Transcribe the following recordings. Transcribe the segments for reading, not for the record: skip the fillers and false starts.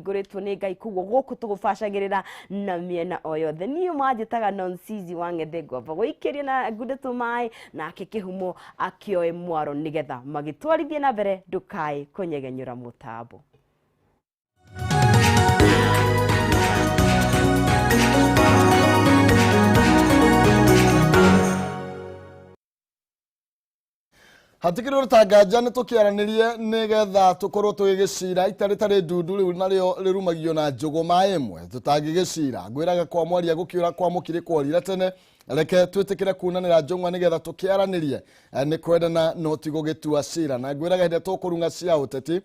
Ngũrĩtwo nĩ Ngai, koguo gũkũ tũgũbacagĩrĩra na mĩena o yothe. Niĩ manjĩtaga Nonsizi wa Ng'ethe, ngwamba gũikĩria na ngunde tũmaĩ nake kĩhumo akĩoe mwaro nĩgetha magĩtwarithie na mbere. Ndũkae kũnyegenyũra mũtambo. Hatikĩrĩ ũndũ ta nganja nĩ tũkĩaranĩrie nĩgetha tũkorwo tũgĩgĩcira ita rĩtarĩ ndundu rĩu narĩo rĩrumagio na njũgũma ĩmwe. Tũtangĩgĩcira ngwĩraga kwa mwaria gũkĩũra kwa mũkirĩ kworire tene. Reke twĩtĩkĩre kunanĩra njũng'wa nĩgetha tũkĩaranĩrie. Nĩ kwendana no ti gũgĩtua cira, na ngwĩraga hĩndĩ ĩrĩa tũkũrung'a cia ũteti,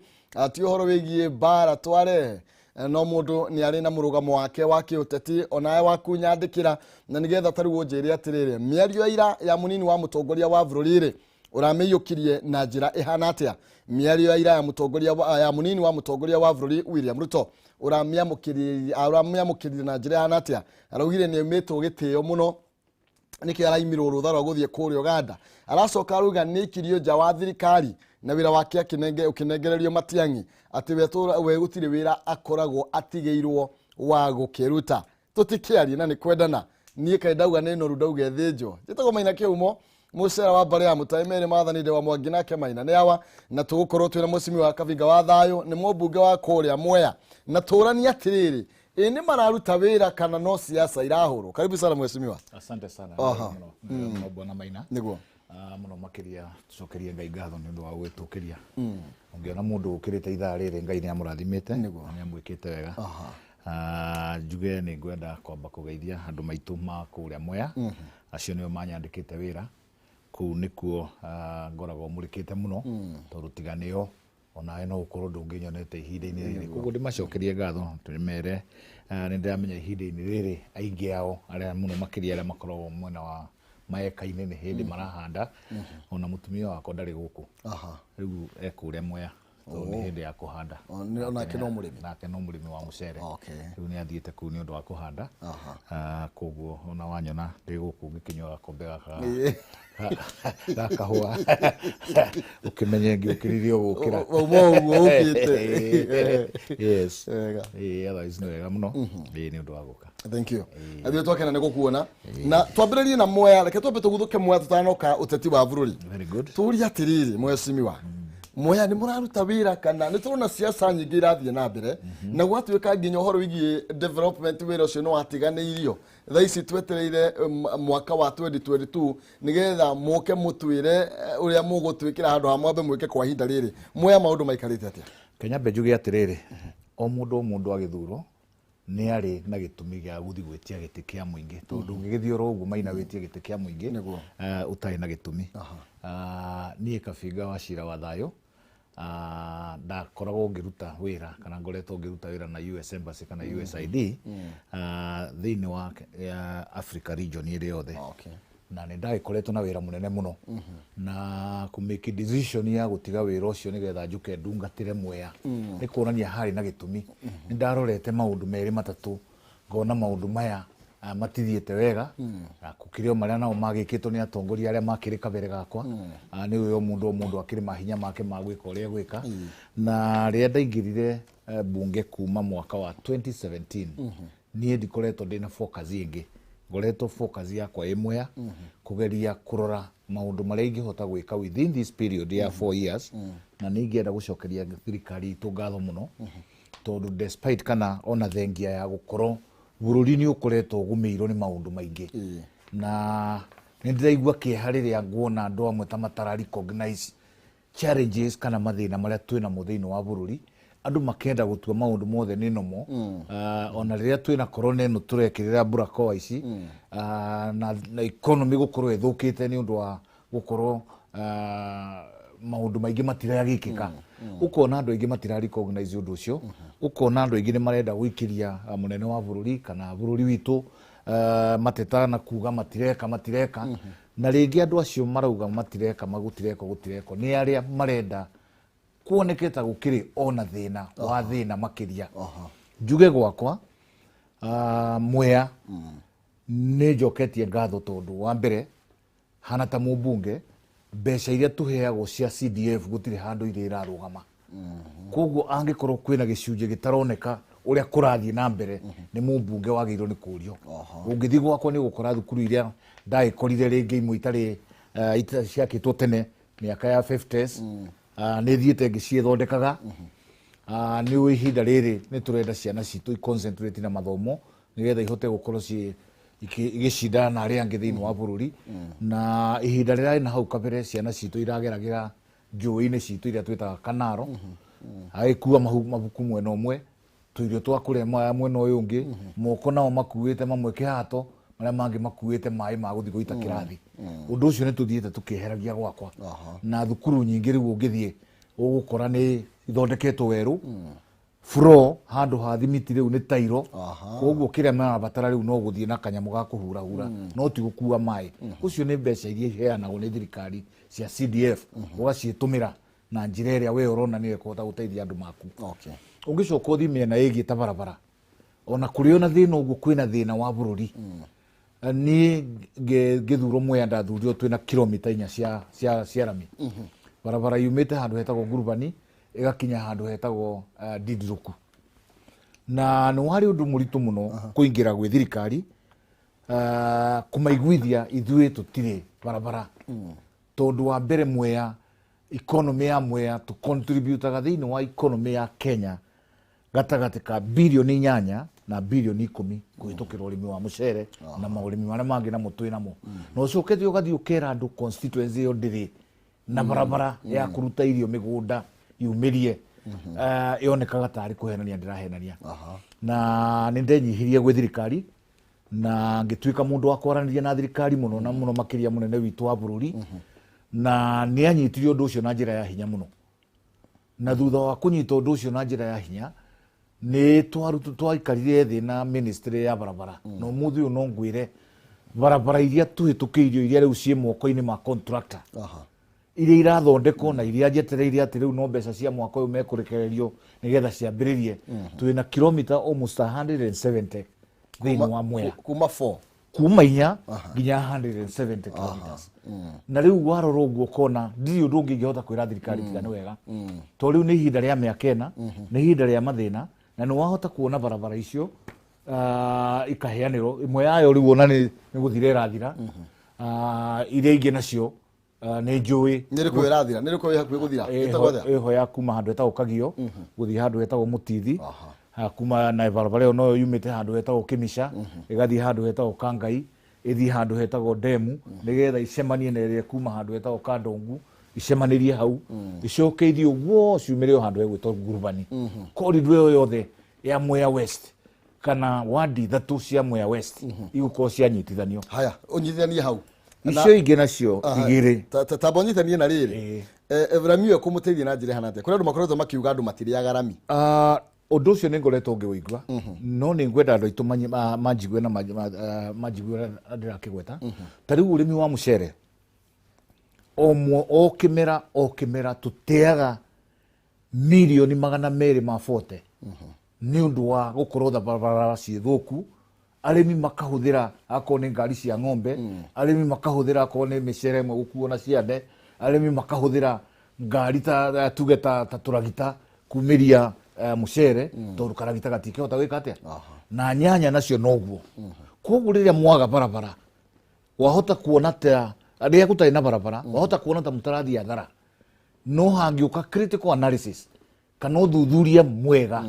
ti ũhoro wĩgiĩ mbara twarehe. No mũndũ nĩ arĩ na mũrũgamo wake wa kĩũteti, onawe waku nyandĩkĩra na nĩgetha tarĩu ũnjĩre atĩrĩrĩ, mĩario ya ira ya mũnini wa mũtongoria wa bũrũri rĩ, ũramĩiyũkirie na njĩra ĩhana atĩa? Mĩario ya ira ya mũtongoria ya mũnini wa mũtongoria wa bũrũri William Ruto, ũramĩamũkĩrire na njĩra ĩhana atĩa? Araugire nĩ aumĩtwo gĩtĩo mũno, nĩkĩo araimirwo rũtha rwa gũthiĩ kũrĩa Uganda. Aracoka arauga nĩ aikirio nja wa thirikari na wĩra wake ũkĩnengererio Matiang'i, atĩ we gũtirĩ wĩra akoragwo atigĩirwo wa gũkĩruta. Tũtikĩarie na nĩ kwendana. Niĩ kaĩ ndauga nĩ noru ndauga ĩthĩnjwo. Njĩtagwo Maina Kĩhumo, mũcera wa mbarĩ ya mũtaĩ merĩ maathani ndĩ wa Mwangi nake Maina nĩ awa, na tũgũkorwo twĩna mũcimi wa Kabinga wa thayũ, nĩ mũmbunge wa kũrĩa Mwea, na tũranie atĩrĩrĩ, ĩ nĩ mararuta wĩra kana no siasa irahũrwo? Karibu sana, mheshimiwa. Asante sana. Mũno mũno, bwana Maina. Nĩguo. Mũno makĩria tũcokerie Ngai ngatho nĩ ũndũ wa gwĩtũkĩria. Ũngĩona mũndũ ũkĩrĩte ithaa rĩrĩ, Ngai nĩ amũrathimĩte na nĩ amwĩkĩte wega. Njuge nĩ ngwenda kwamba kũgeithia andũ maitũ ma kũrĩa Mwea, acio nĩo manyandĩkĩte wĩra kũu, nĩkuo ngoragwo mũrĩkĩte mũno, tondũ tiga nĩo onawe no ũkorwo ndũngĩnyonete ihinda-inĩ rĩrĩ. Koguo ndĩmacokerie ngatho, ndĩmere nĩ ndĩramenya ihinda-inĩ rĩrĩ aingĩ ao arĩa mũno makĩria arĩa makoragwo mwena wa maeka-inĩ nĩ hĩndĩ marahanda. Ona mũtumia wakwa ndarĩ gũkũ rĩu, e kũrĩa Mwea tondũ nĩ hĩndĩ ya kũhanda. Onake no mũrĩmi? Nake no mũrĩmi wa mũcere. Rĩu nĩ athiĩte kũu nĩ ũndũ wa kũhanda. Koguo ona wanyona ndĩ gũkũ ngĩkĩnyua gakombe gaka ga kahũa, ũkĩmenye ngĩũkĩrire o gũkĩra. Wauma ũguo ũkĩte. Yes. Wega. Ĩĩ, otherwise nĩ wega mũno. Ĩĩ, nĩ ũndũ wa gũka. Thank you. Na ithuĩ twakena nĩ gũkuona. Na twambĩrĩrie na Mwea, reke twambe tũguthũke Mwea tũtanoka ũteti wa bũrũri. Very good. Tũrie atĩrĩrĩ, mheshimiwa, Mwea nĩ mũraruta wĩra kana nĩ tũrona siasa nyingĩ irathiĩ na mbere na gwatuĩka nginya ũhoro wĩgiĩ development wĩra ũcio nĩ watiganĩirio? Thaa ici twetereire mwaka wa 2022 nĩgetha mũke mũtwĩre ũrĩa mũgũtwĩkĩra handũ ha mwambe mwĩke kwa ihinda rĩrĩ. Mwea maũndũ maikarĩte atĩa? Kenya mbe njuge atĩrĩrĩ, o mũndũ o mũndũ agĩthurwo nĩ arĩ na gĩtũmi gĩa gũthiĩ gwĩtia gĩtĩ kĩa mũingĩ, tondũ ndũngĩgĩthiĩ oro ũguo, Maina, wĩtie gĩtĩ kĩa mũingĩ ũtarĩ na gĩtũmi. Niĩ Kabinga wa Cira wa Thayũ, ndakoragwo ngĩruta wĩra kana ngoretwo ngĩruta wĩra na US Embassy kana USAID thĩinĩ wa Africa region ĩrĩ yothe. Na nĩ ndagĩkoretwo na wĩra mũnene mũno na kũ make decision ya gũtiga wĩra ũcio nĩgetha njũke ndungatĩre Mwea nĩ kuonania harĩ na gĩtũmi. Nĩ ndarorete maũndũ merĩ matatũ, ngona maũndũ maya matithiĩte wega, na gũkĩrĩ o marĩa nao magĩkĩtwo nĩ atongoria arĩa makĩrĩ kabere gakwa. Nĩ ũĩ o mũndũ o mũndũ akĩrĩ mahinya make ma gwĩka ũrĩa egwĩka. Na rĩrĩa ndaingĩrire bunge kuma mwaka wa 2017, niĩ ndikoretwo ndĩna focus ĩngĩ, ngoretwo focus yakwa ĩ Mwea, kũgeria kũrora maũndũ marĩa ingĩhota gwĩka within this period ya 4 years. Na nĩ ingĩenda gũcokeria thirikari itũ ngatho mũno, tondũ despite kana ona thengia ya gũkorwo bũrũri nĩ ũkoretwo ũgũmĩirwo nĩ maũndũ maingĩ, na nĩ ndĩraigua kĩeha rĩrĩa nguona andũ amwe ta matara recognize challenges kana mathĩna marĩa twĩ namo thĩinĩ wa bũrũri, andũ makenda gũtua maũndũ mothe nĩ nomo. Ona rĩrĩa twĩna corona ĩno tũrekĩrĩra mburakoa ici, na economy gũkorwo ĩthũkĩte nĩ ũndũ wa gũkorwo maũndũ maingĩ matiragĩkĩka, ũkona andũ aingĩ matira recognize ũndũ ũcio. Ũkona andũ aingĩ nĩ marenda gũikĩria mũnene wa bũrũri kana bũrũri witũ mateta na kuga matireka matireka. Na rĩngĩ andũ acio marauga matireka magũtireka gũtireka nĩ arĩa marenda kuoneke ta gũkĩrĩ ona thĩna wa thĩna makĩria. Njuge gwakwa Mwea nĩ njoketie ngatho, tondũ wa mbere hana ta mũmbunge, mbeca iria tũheagwo cia CDF gũtirĩ handũ irĩ irarũgama. Koguo angĩkorwo kwĩna gĩcunjĩ gĩtaroneka ũrĩa kũrathiĩ na mbere, nĩ mũmbunge wagĩrĩirwo nĩ kũrio. Ũngĩthiĩ gwakwa nĩ ũgũkora thukuru iria ndagĩkorire rĩngĩ imwe itarĩ ciakĩtwo tene mĩaka ya 50s, nĩ thiĩte ngĩciĩthondekaga. Nĩ ũĩ ihinda rĩrĩ nĩ tũrenda ciana citũ i-concentrate na mathomo nĩgetha ihote gũkorwo ciĩ igĩcindana na arĩa angĩ thĩinĩ wa bũrũri. Na ihinda rĩrarĩ na hau kabere ciana citũ irageragĩra njũĩ-inĩ citũ iria twĩtaga kanaro, agĩkua mabuku mwena ũmwe, tũirio twa kũrĩa mwena ũyũ ũngĩ, moko nao makuĩte mamwe kĩhato, marĩa mangĩ makuĩte maĩ ma gũthiĩ gũita kĩrathi. Ũndũ ũcio nĩ tũthiĩte tũkĩeheragia gwakwa. Na thukuru nyingĩ rĩu ũngĩthiĩ ũgũkora nĩ ithondeketwo werũ, floor handũ ha thimiti rĩu nĩ tairo. Koguo kĩrĩa marabatara rĩu no gũthiĩ na kanyamũ ga kũhurahura, no ti gũkua maĩ. Ũcio nĩ mbeca iria iheanagwo nĩ thirikari cia CDF, ũgaciĩtũmĩra na njĩra ĩrĩa we ũrona nĩyo ĩkũhota gũteithia andũ maku. Ũngĩcoka ũthiĩ mĩena ĩgiĩ ta barabara, ona kũrĩ ona thĩna ũguo kwĩna thĩna wa bũrũri. Niĩ ngĩthurwo Mwea ndathurirwo twĩna kilomita 4 cia rami. Barabara yumĩte handũ hetagwo Ngurubani ĩgakinya handũ hetagwo Ndindiruku. Na nĩ warĩ ũndũ mũritũ mũno kũingĩra gwĩ thirikari, kũmaiguithia ithuĩ tũtirĩ barabara. Tondũ wa mbere Mwea, economy ya Mwea tũcontributaga thĩinĩ wa economy ya Kenya gatagatĩ ka birioni 8 na birioni 10 kũhĩtũkĩra ũrĩmi wa mũcere na maũrĩmi marĩa mangĩ namo twĩ namo. Na ũcokete ũgathiĩ ũkera andũ constituency ĩyo ndĩrĩ na barabara ya kũruta irio mĩgũnda yumĩrie, yonekaga tarĩ kũhenania ndĩrahenania. Na nĩ ndenyihirie gwĩ thirikari na ngĩtuĩka mũndũ wa kwaranĩria na thirikari mũno na mũno makĩria mũnene witũ wa bũrũri, na nĩ anyitire ũndũ ũcio na njĩra ya hinya mũno. Na thutha wa kũnyita ũndũ ũcio na njĩra ya hinya, nĩ twaikarire thĩ na ministry ya barabara. Na ũmũthĩ ũyũ no ngwĩre barabara iria tũhĩtũkĩirio iria rĩu ciĩ moko-inĩ ma contractor, iria irathondekwo na iria njetereire atĩ rĩu no mbeca cia mwaka ũyũ mekũrekererio nĩgetha ciambĩrĩrie, twĩna kilomita almost 170 thĩinĩ wa Mwea. Kuma 4. Kuma 4 nginya 170 kilometers. Na rĩu warora ũguo ũkona ndirĩ ũndũ ũngĩ ingĩhota kwĩra thirikari tiga nĩ wega, tondũ rĩu nĩ ihinda rĩa mĩaka 4, nĩ ihinda rĩa mathĩna, na nĩ wahota kuona barabara icio ikaheanĩrwo. Ĩmwe yayo rĩu ona nĩ gũthira ĩrathira, iria ingĩ nacio nĩ njũĩ. Nĩ rĩkũ ĩrathira? Nĩ rĩkũ ĩ hakuhĩ gũthira? Ĩtagwo atĩa? Ĩho ya kuma handũ hetagwo Kagio gũthiĩ handũ hetagwo Mũtithi. Kuma na barabara ĩyo noyo yumĩte handũ hetagwo Kĩmica ĩgathiĩ handũ hetagwo Kangai, ĩthiĩ handũ hetagwo Ndemu, nĩgetha icemanie na ĩrĩa kuma handũ hetagwo Kandongu, icemanĩrie hau, icoke ithiĩ ũguo ciumĩre o handũ hegwĩtwo Ngurubani. Corridor ĩyo yothe ya Mwea West kana wadi 3 cia Mwea West igũkorwo cianyitithanio. Haya, ũnyitithanie hau. Icio ingĩ nacio igĩrĩ. Tamba ũnyitithanie na rĩrĩ. Rami ĩyo kũmũteithia na njĩra ĩhana atĩa? Kũrĩ andũ makoretwo makiuga andũ matirĩaga rami. Ũndũ ũcio nĩ ngoretwo ngĩũigua, no nĩ ngwenda andũ aitũ manjigue na manjigue ũrĩa ndĩrakĩgweta. Ta rĩu ũrĩmi wa mũcere, o kĩmera, o kĩmera tũteaga mirioni magana merĩ ma bote nĩ ũndũ wa gũkorwo barabara ciĩ thũku. Arĩmi makahũthĩra akorwo nĩ ngari cia ng'ombe, arĩmi makahũthĩra akorwo nĩ mĩcere ĩmwe gũkuo na ciande, arĩmi makahũthĩra ngari ta tuge ta tũragita kumĩria mũcere, tondũ karagita gatingĩhota gwĩka atĩa. Na nyanya nacio noguo. Koguo rĩrĩa mwaga barabara, wahota kuona ta rĩrĩa gũtarĩ na barabara, wahota kuona ta mũtarathiĩ hathara, no hangĩũka critical analysis kana ũthuthuria mwega,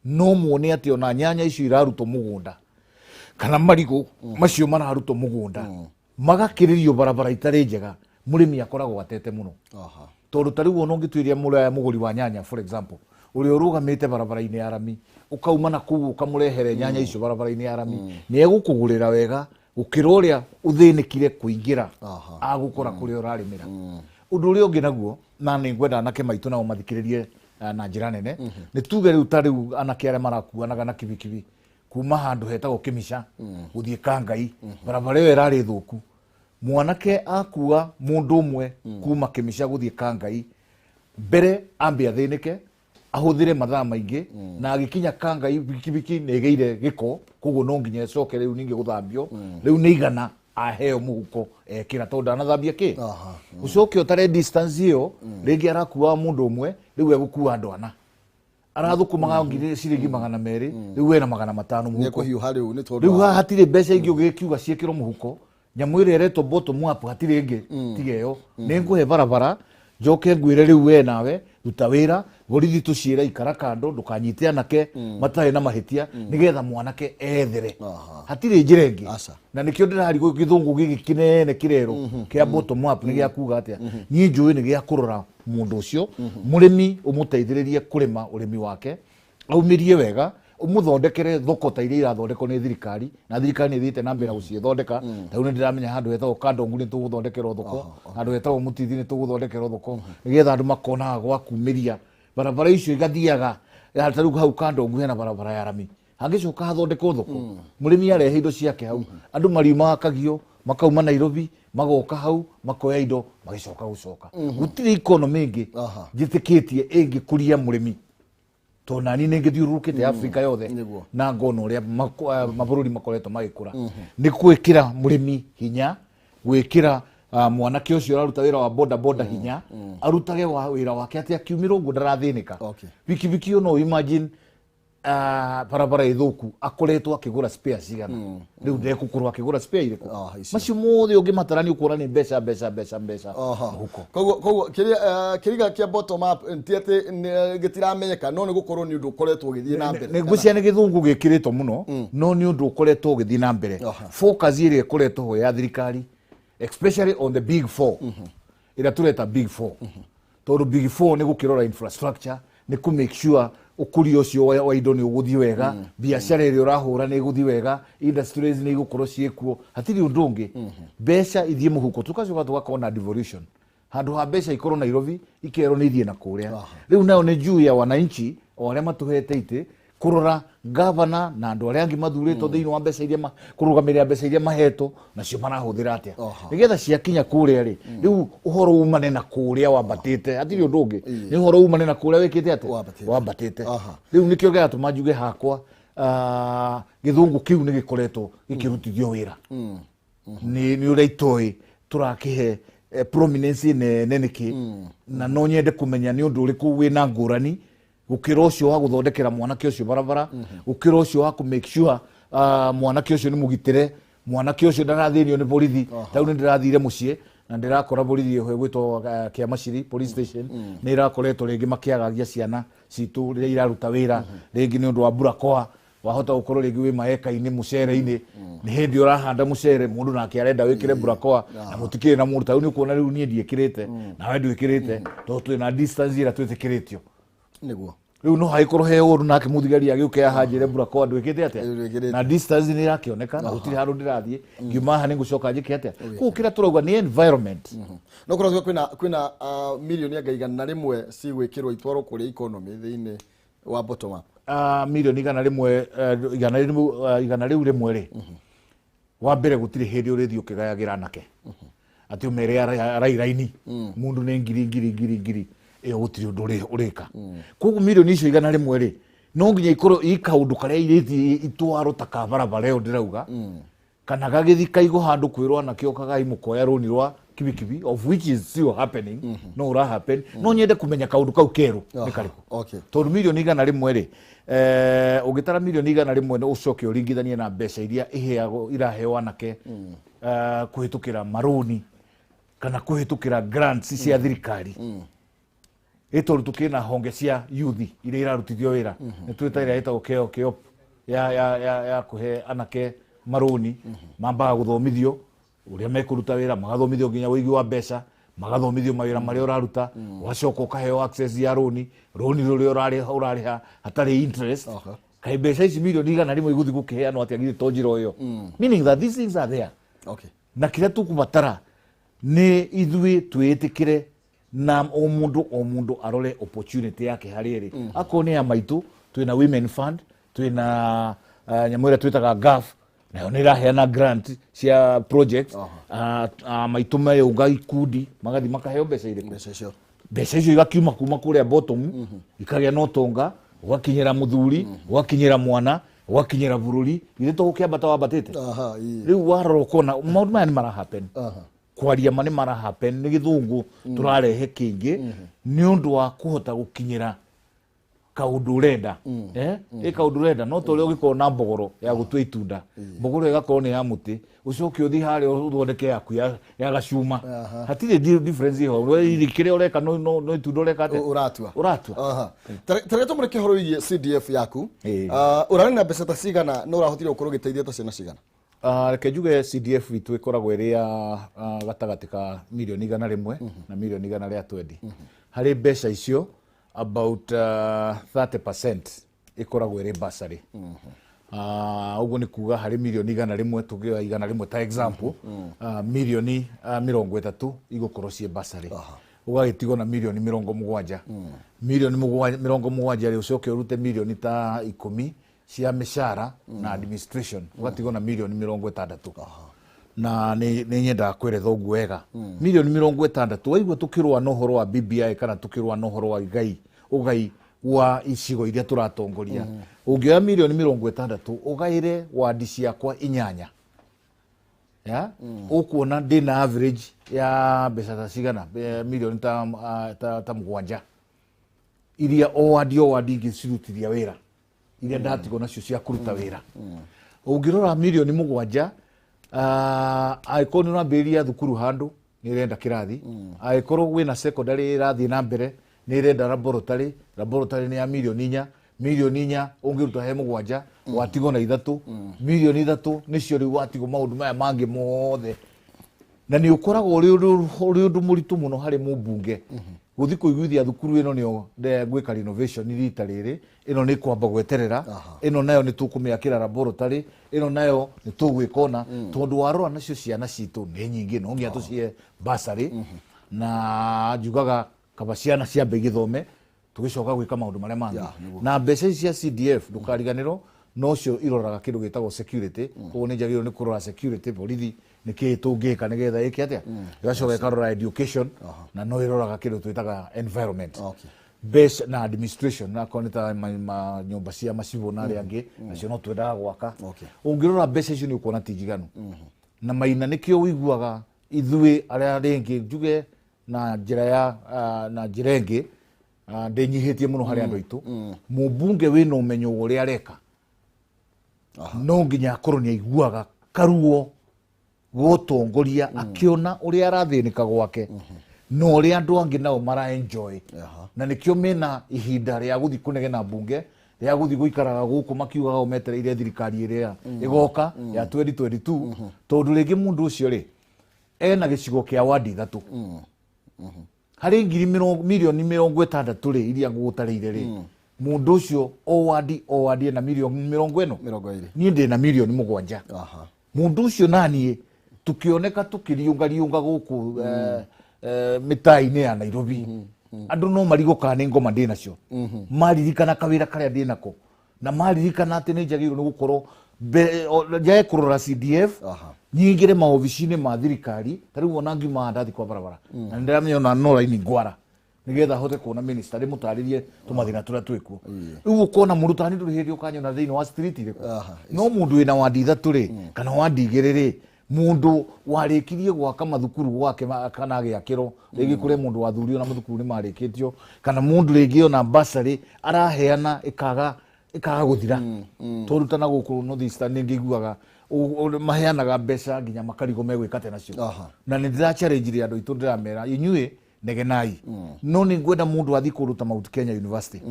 no muone atĩ ona nyanya icio irarutwo mũgũnda kana marigũ macio mararutwo mũgũnda magakĩrĩrio barabara itarĩ njega, mũrĩmi akoragwo atete mũno. Tondũ ta rĩu ona ũngĩtuĩria mũgũri wa nyanya for example, ũrĩa ũrũgamĩte barabara-inĩ ya rami, ũkauma na kũu ũkamũrehere nyanya icio barabara-inĩ ya rami, nĩ egũkũgũrĩra wega gũkĩra ũrĩa ũthĩnĩkire kũingĩra agũkora kũrĩa ũrarĩmĩra. Ũndũ ũrĩa ũngĩ naguo, na nĩ ngwenda anake maitũ nao mathikĩrĩrie na njĩra nene, nĩ tuge rĩu ta rĩu anake arĩa marakuanaga na kibikibi kuma handũ hetagwo Kĩmica gũthiĩ Kangai, barabara ĩyo ĩrarĩ thũku. Mwanake akua mũndũ ũmwe kuma Kĩmica gũthiĩ Kangai, mbere ambe athĩnĩke, ahũthĩre mathaa maingĩ, na agĩkinya Kangai bikibiki nĩ ĩgĩire gĩko, koguo no nginya ĩcoke rĩu ningĩ gũthambio. Rĩu nĩ 100 Aheo mũhuko ekĩra tondũ ndanathambia kĩ. Ũcoke ũtare distance ĩyo, rĩngĩ arakuaga mũndũ ũmwe, rĩu egũkua andũ ana. Arathũkũmaga ngiri ciringi 200, rĩu ena 500 mũhuko. Nĩekũhiũha rĩu nĩ tondũ Rĩu haha hatirĩ mbeca ingĩ ũgĩkiuga ciĩkĩrwo mũhuko. Nyamũ ĩrĩa ĩretwo bottom up hatirĩ ĩngĩ tiga ĩyo. Nĩ ngũhe barabara, njoke ngwĩre rĩu we nawe ruta wĩra. Borithi tũciĩre ikara kando, ndũkanyite anake matarĩ na mahĩtia, nĩgetha mwanake ethere. Hatirĩ njĩra ĩngĩ. Aca. Na nĩkĩo ndĩrarigwo gĩthũngũ gĩkĩ kĩnene kĩrerwo kĩa bottom up nĩ gĩa kuga atĩa. Niĩ njũĩ nĩ gĩa kũrora mũndũ ũcio mũrĩmi, ũmũteithĩrĩrie kũrĩma ũrĩmi wake aumĩrie wega, ũmũthondekere thoko ta iria irathondekwo nĩ thirikari, na thirikari nĩ ĩthiĩte na mbere na gũciĩthondeka. Ta rĩu nĩ ndĩramenya handũ hetagwo Kandongu nĩ tũgũthondekerwo thoko, handũ hetagwo Mũtithi nĩ tũgũthondekerwo thoko, nĩgetha andũ makonaga gwa kumĩria. Barabara icio igathiaga ta rĩu hau Kandongu hena barabara ya rami, hangĩcoka hathondekwo thoko, mũrĩmi arehe indo ciake hau, andũ mariumaga Kagio, makauma Nairobi, magoka hau makoya indo, magĩcoka gũcoka. Gũtirĩ economy ĩngĩ njĩtĩkĩtie ĩngĩkũria mũrĩmi, tondũ nani nĩ ngĩthiũrũrũkĩte Afrika yothe na ngona ũrĩa mabũrũri makoretwo magĩkũra. Nĩ gwĩkĩra mũrĩmi hinya, gwĩkĩra mwanake ũcio ũraruta wĩra wa boda boda hinya, arutage wa wĩra wake atĩ akiumĩra ũguo ndarathĩnĩka. Bikibiki ĩyo, no imagine barabara ĩthũku, akoretwo akĩgũra spare cigana? Rĩu ndekũkorwo akĩgũra spare irĩkũ? Ah, icio. Macio mothe ũngĩmatara nĩ ũkuona nĩ mbeca, mbeca, mbeca, mbeca mũhuko. Koguo kĩrĩa kĩriga kĩa bottom up ti atĩ gĩtiramenyeka, no nĩ gũkorwo nĩ ũndũ ũkoretwo ũgĩthiĩ na mbere. Nĩ ngwĩciria nĩ gĩthũngũ gĩkĩrĩtwo mũno, no nĩ ũndũ ũkoretwo ũgĩthiĩ na mbere. Focus ĩrĩa ĩkoretwo ho ya thirikari, especially on the big four, ĩrĩa tũreta big four, tondũ big four nĩ gũkĩrora infrastructure, nĩ kũ make sure ũkũria ũcio wa indo nĩ ũgũthiĩ wega, biacara ĩrĩa ũrahũra nĩ ĩgũthiĩ wega, industries nĩ igũkorwo ciĩkuo. Hatirĩ ũndũ ũngĩ, mbeca ithiĩ mũhuko. Tũgacoka tũgakorwo na devolution, handũ ha mbeca ikorwo Nairobi, ikerwo nĩ ithiĩ na kũrĩa. Rĩu nayo nĩ juu ya wananchi o arĩa matũhete itĩ kũrora gavana na andũ arĩa angĩ mathurĩtwo thĩinĩ wa mbeca iria kũrũgamĩrĩra mbeca iria mahetwo nacio marahũthĩra atĩa, nĩgetha ciakinya kũrĩa rĩ, rĩu ũhoro umane na kũrĩa wambatĩte. Hatirĩ ũndũ ũngĩ, nĩ ũhoro umane na kũrĩa wĩkĩte atĩa? Wambatĩte. Wambatĩte. Rĩu nĩkĩo gĩratũma njuge hakwa gĩthũngũ kĩu nĩ gĩkoretwo gĩkĩrutithio wĩra nĩ ũrĩa itoĩ tũrakĩhe prominence nene nĩkĩ. Na no nyende kũmenya nĩ ũndũ ũrĩkũ wĩna ngũrani gũkĩra ũcio wa gũthondekera mwanake ũcio barabara, gũkĩra ũcio wa kũ make sure mwanake ũcio nĩ mũgitĩre, mwanake ũcio ndarathĩnio nĩ borithi. Ta rĩu nĩ ndĩrathire mũciĩ na ndĩrakora borithi ĩho ĩgwĩtwo Kĩamaciri police station nĩ ĩrakoretwo rĩngĩ makĩagagia ciana citũ rĩrĩa iraruta wĩra, rĩngĩ nĩ ũndũ wa burakoa. Wahota gũkorwo rĩngĩ wĩ maeka-inĩ mũcere-inĩ, nĩ hĩndĩ ũrahanda mũcere, mũndũ nake arenda wĩkĩre burakoa na mũtikĩrĩ na mũndũ. Ta rĩu nĩ ũkuona rĩu niĩ ndiĩkĩrĩte nawe ndwĩkĩrĩte, tondũ twĩ na distance ĩrĩa twĩtĩkĩrĩtio. Rĩu no hagĩkorwo he ũru nake mũthigari agĩũke ahanjĩre burakoa ndwĩkĩte atĩa? Ndwĩkĩrĩte. Na distance nĩ ĩrakĩoneka na gũtirĩ handũ ndĩrathiĩ. Ngiuma haha nĩ ngũcoka njĩke atĩa? Koguo kĩrĩa tũrauga nĩ environment. No kũrauga kwĩna mirioni anga 100 cigwĩkĩrwo itwarwo kũrĩa economy thĩinĩ wa bottom up. Mirioni 100, 100, igana rĩu rĩmwe rĩ, wa mbere gũtirĩ hĩndĩ ũrĩthiĩ ũkĩgayagĩra anake atĩ ũmere arairaini mũndũ nĩ ngiri ngiri ngiri ngiri ĩyo, gũtirĩ ũndũ ũrĩka. Koguo mirioni icio 100 rĩ, no nginya ikorwo i kaũndũ karĩa irĩthiĩ itwarwo ta ka barabara ĩyo ndĩrauga, kana gagĩthi kaigwo handũ kwĩrwo anake okagai mũkoya rũni rwa kibikibi, of which is still happening. No ũra happen, no nyende kũmenya kaũndũ kau kerũ nĩ karĩkũ, tondũ mirioni 100 rĩ, ũngĩtara mirioni 100 nĩ ũcoke ũringithanie na mbeca iria iheagwo iraheo anake kũhĩtũkĩra marũni kana kũhĩtũkĩra grants cia thirikari, ĩ tondũ tũkĩrĩ na honge cia youth iria irarutithio wĩra, nĩ twĩta ĩrĩa ĩtagwo keo keop ya kũhe anake marũni, mambaga gũthomithio ũrĩa mekũruta wĩra, magathomithio nginya ũigi wa mbeca, magathomithio mawĩra marĩa ũraruta, ũgacoka ũkaheo access ya rũni, rũni rũrĩa ũrarĩha hatarĩ interest. Kaĩ mbeca ici mirioni 100 igũthiĩ gũkĩheanwo atĩa githĩ to njĩra o ĩyo? Meaning that these things are there. Na kĩrĩa tũkũbatara nĩ ithuĩ twĩĩtĩkĩre na o mũndũ o mũndũ arore opportunity yake harĩa ĩrĩ. Akorwo nĩ ya maitũ, twĩna women fund, twĩna nyamũ ĩrĩa twĩtaga GAF, nayo nĩ ĩraheana grant cia project. Maitũ meyũnga ikundi magathi makaheo mbeca irĩkũ? Mbeca icio. Mbeca icio igakiuma kuma kũrĩa bottom, ikagĩa na ũtonga, ũgakinyĩra mũthuri, ũgakinyĩra mwana. Ũgakinyĩra bũrũri githĩ to gũkĩambata wambatĩte. Aha, ĩĩ. Rĩu warora ũkona maũndũ maya nĩ mara happen. Kwaria ma nĩ mara happen, nĩ gĩthũngũ tũrarehe kĩingĩ nĩ ũndũ wa kũhota gũkinyĩra kaũndũ ũrenda. Ĩ kaũndũ ũrenda no ta ũrĩa ũngĩkorwo na mbogoro ya gũtua itunda, mbogoro ĩgakorwo nĩ ya mũtĩ, ũcoke ũthiĩ harĩa ũthondeke yaku ya gacuma, hatirĩ difference ĩho. We kĩrĩa ũreka no itunda ũreka atĩa? Ũratua. Ũratua. Aha. Tareke tũmũrĩke ũhoro wĩgiĩ CDF yaku. Ĩĩ. Ah, ũrarĩ na mbeca ta cigana na ũrahotire gũkorwo ũgĩteithia ta ciana cigana? Ah, reke njuge CDF itũ ĩkoragwo ĩrĩ ya gatagatĩ ka mirioni 100 na mirioni 120. Harĩ mbeca icio about 30% ĩkoragwo ĩrĩ bursary. Ũguo nĩ kuga harĩ mirioni 100, tũngĩoya 100 ta example, mirioni 30 igũkorwo ciĩ bursary, ũgagĩtigwo na mirioni 70. Mirioni 70 rĩ, ũcoke ũrute mirioni ta 10 cia mĩcara na administration, ũgatigwo na mirioni 60. Na nĩ nyendaga kweretha ũguo wega, mirioni 60 waigua tũkĩrũa na ũhoro wa BBI kana tũkĩrũa na ũhoro wa igai, ũgai wa icigo iria tũratongoria, ũngĩoya mirioni 60 ũgaĩre wandi ciakwa inyanya ya ũkuona ndĩna average ya mbeca ta cigana, mirioni ta 7 iria o wandi ingĩcirutithia wĩra, iria ndatigwo nacio cia kũruta wĩra. Ũngĩrora mirioni 7, angĩkorwo nĩ ũrambĩrĩria thukuru handũ nĩ ĩrenda kĩrathi, angĩkorwo wĩna secondary ĩrathiĩ na mbere nĩ ĩrenda laboratory, laboratory nĩ ya mirioni 4. Mirioni 4 ũngĩruta he 7, watigwo na 3. Mirioni 3 nĩcio rĩu watigwo maũndũ maya mangĩ mothe. Na nĩ ũkoragwo ũrĩ ũndũ mũritũ mũno harĩ mũmbunge gũthiĩ kũiguithia thukuru ĩno nĩyo gwĩka renovation rita rĩrĩ, ĩno nĩ kwamba gweterera, ĩno nayo nĩ tũkũmĩakĩra laboratory, ĩno nayo nĩ tũgwĩka ũna, tondũ warora nacio ciana citũ nĩ nyingĩ, no nginya tũcihe bursary. Na njugaga kaba ciana ciambe igĩthome, tũgĩcoka gwĩka maũndũ marĩa mangĩ. Na mbeca ici cia CDF, ndũkariganĩrwo nocio iroraga kĩndũ gĩtagwo security. Koguo nĩ njagĩrĩirwo nĩ kũrora security, borithi nĩ kĩĩ tũngĩka nĩgetha ĩke atĩa, ĩgacoka ĩkarora education, na no ĩroraga kĩndũ twĩtaga environment. Mbeca na administration, na akorwo nĩ ta nyũmba cia macibũ na arĩa angĩ, nacio no twendaga gwaka. Ũngĩrora mbeca icio nĩ ũkuona ti njiganu. Na maina nĩkĩo ũiguaga ithuĩ arĩa rĩngĩ njuge na njĩra ya na njĩra ĩngĩ, ndĩnyihĩtie mũno harĩ andũ aitũ, mũmbunge wĩna ũmenyo wa ũrĩa areka no nginya akorwo nĩ aiguaga karuo gotongoria, akĩona ũrĩa arathĩnĩka gwake na ũrĩa andũ angĩ nao mara enjoy. Na nĩkĩo mena ihinda rĩa gũthiĩ kũnegena mbunge, rĩa gũthiĩ gũikaraga gũkũ makiugaga o metereire thirikari ĩrĩa ĩgoka ya 2022, tondũ rĩngĩ mũndũ ũcio rĩ ena gĩcigo kĩa wandi 3 harĩ ngiri mirioni 60 rĩ iria ngũgũtarĩire rĩ, mũndũ ũcio o wandi ena mirioni 40. 20. Niĩ ndĩna mirioni 7. Mũndũ ũcio naniĩ tukĩoneka tũkĩriũngariũnga gũkũ mĩtaa-inĩ ya Nairobi, andũ no marigwo kana nĩ ngoma ndĩ nacio, maririkana kawĩra karĩa ndĩ nako na maririkana atĩ nĩ njagĩrĩirwo nĩ gũkorwo njage kũrora CDF, nyingĩre maobici-inĩ ma thirikari. Ta rĩu ona ngiuma haha ndathiĩ kwa barabara na nĩ ndĩramenya ona no raini ngwara nigetha hote kuona minister ndĩmũtarĩrie tũmathĩna tũrĩa twĩkuo. Rĩu ũkona mũndũ tani ndũrĩ hĩndĩ ũkanyona thĩinĩ wa street ĩrĩkũ, no mũndũ wĩna wandi 3 rĩ kana wandi 2 rĩ, mũndũ warĩkirie gwaka mathukuru gwake kana agĩakĩrwo rĩngĩ kũrĩ mũndũ wathurio na mathukuru nĩ marĩkĩtio, kana mũndũ rĩngĩ ona bursary araheana ĩkaga gũthira, tondũ ta na gũkũ North Eastern nĩ ngĩiguaga maheanaga mbeca nginya makarigwo megwĩka atĩa nacio. Na nĩ ndĩra challenge andũ aitũ, ndĩramera inyuĩ negenai, no nĩ ngwenda mũndũ athiĩ kũndũ ta Mount Kenya University,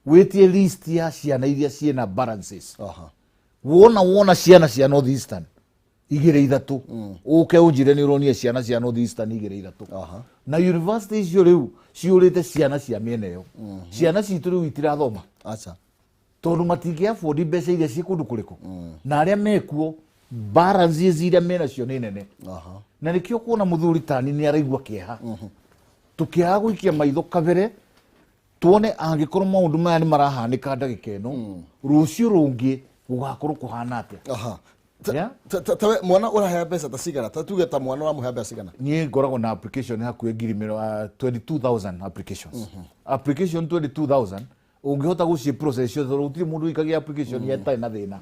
wĩtie list ya ciana iria ciĩna balances. Wona ciana cia North Eastern 2 3, ũke ũnjĩre nĩ ũronire ciana cia North Eastern 2 3. Na university icio rĩu ciũrĩte ciana cia mĩena ĩyo, ciana citũ rĩu itirathoma Aca. tondũ matingĩ afford mbeca iria ciĩ kũndũ kũrĩkũ, na arĩa mekuo balances iria menacio nĩ nene. Na nĩkĩo kuona mũthuri tani nĩ araigua kĩeha tũkĩaga gũikia maitho kabere tuone angĩkorwo maũndũ maya nĩ marahanĩka ndagĩka ĩno, rũciũ rũngĩ gũgakorwo kũhana atĩa. Yeah? Tawe mwana ũrahea mbeca ta cigana? Ta tuge ta mwana ũramũhea mbeca cigana? Niĩ ngoragwo na application hakuhĩ 22,000 applications. Application 22,000. Ũngĩhota gũciĩ process ciothe, tondũ gũtirĩ mũndũ ũikagia application ĩtarĩ na thĩna,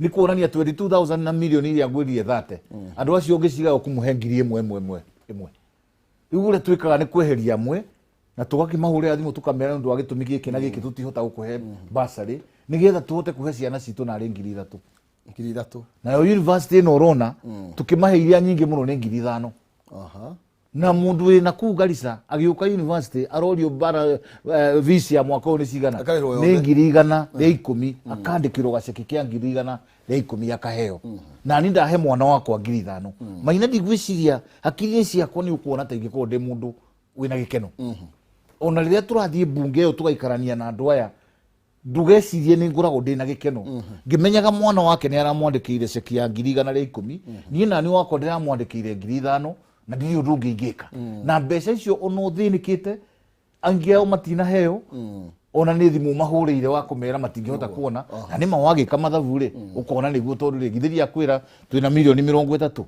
nĩ kuonania 22,000 na milioni iria ngwĩrire 30, andũ acio ũngĩciga ũkũmũhe ngiri ĩmwe ĩmwe ĩmwe ĩmwe. Rĩu ũrĩa twĩkaga nĩ kweheria amwe na tũgakĩmahũrĩra thimũ, tũkamera nĩ ũndũ wa gĩtũmi gĩkĩ na gĩkĩ tũtihota gũkũhe bursary, nĩgetha tũhote kũhe ciana citũ narĩ 3,000. 3,000. Nayo university ĩno ũrona tũkĩmahe iria nyingĩ mũno nĩ 5,000. Na mũndũ wĩna kũu Garissa agĩũka university arorio bara fees ya mwaka ũyũ nĩ cigana? Akarĩhwo Nĩ yothe. 110,000. Akandĩkĩrwo gaceki kĩa 110,000 akaheo. Na ni ndahe mwana wakwa 5,000. Maina, ndigwĩciria hakiri-inĩ ciakwa nĩ ũkuona ta ingĩkorwo ndĩ mũndũ wĩna gĩkeno. Ona rĩrĩa tũrathiĩ mbunge ĩyo tũgaikarania na andũ aya, ndũgecirie nĩ ngoragwo ndĩ na gĩkeno ngĩmenyaga mwana wake nĩ aramwandĩkĩire ceki ya 110,000. Niĩ nani wakwa ndĩramwandĩkĩire 5,000 na ndirĩ ũndũ ũngĩ ingĩka na mbeca icio. Ona ũthĩnĩkĩte, angĩ ao matinaheo ona nĩ thimũ mahũrĩire wa kũmera matingĩhota kuona. Na nĩma wagĩka mathabu rĩ, ũkona nĩguo, tondũ rĩ githĩria kwĩra twĩna mirioni 30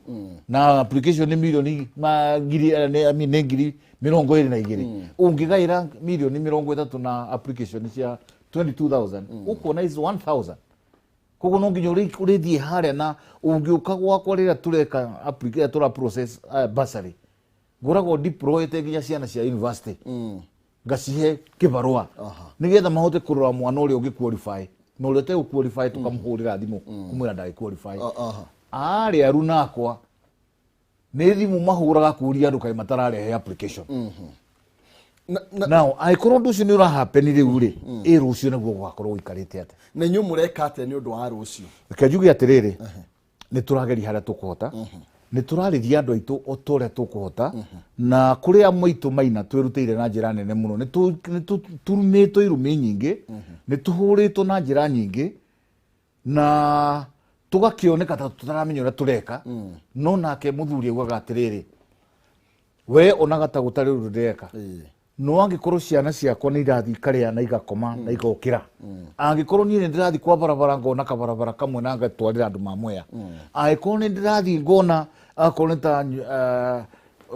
na application nĩ mirioni ma ngiri I mean, nĩ 22,000. Ũngĩgaĩra mirioni 30 na application cia 22,000, ũkuona is 1000. Koguo no nginya ũrĩthiĩ harĩa na ũngĩũka gwakwa rĩrĩa tũreka tũra process bursary, ngoragwo deployete nginya ciana cia university, ngacihe kĩbarũa nĩgetha mahote kũrora mwana ũrĩa ũngĩ qualify na ũrĩa ũtegũ qualify tũkamũhũrĩra thimũ kũmwĩra ndagĩ qualify. Arĩa aruna akwa nĩ thimũ mahũraga kũria andũ kaĩ matararehe application. Na Now angĩkorwo ũndũ ũcio nĩ ũrahapeni rĩu rĩ, ĩ rũciũ naguo gũgakorwo gũikarĩte atĩa? Na inyuĩ mũreka atĩa nĩ ũndũ wa rũciũ? Reke njuge atĩrĩrĩ, nĩ tũrageria harĩa tũkũhota, nĩ tũrarĩria andũ aitũ o ta ũrĩa tũkũhota, na kũrĩ amwe aitũ maina twĩrutĩire na njĩra nene mũno. Nĩ turumĩtwo irumi nyingĩ, nĩ tũhũrĩtwo na njĩra nyingĩ na tũgakĩoneka ta tũtaramenya ũrĩa tũreka. No nake mũthuri augaga atĩrĩrĩ, we onaga ta gũtarĩ ũndũ ndĩreka, no angĩkorwo ciana ciakwa nĩ irathiĩ ikarĩa na igakoma na igokĩra, angĩkorwo niĩ nĩ ndĩrathiĩ kwa barabara ngona kabarabara kamwe na ngatwarĩra andũ ma Mwea, angĩkorwo nĩ ndĩrathiĩ ngona akorwo nĩ ta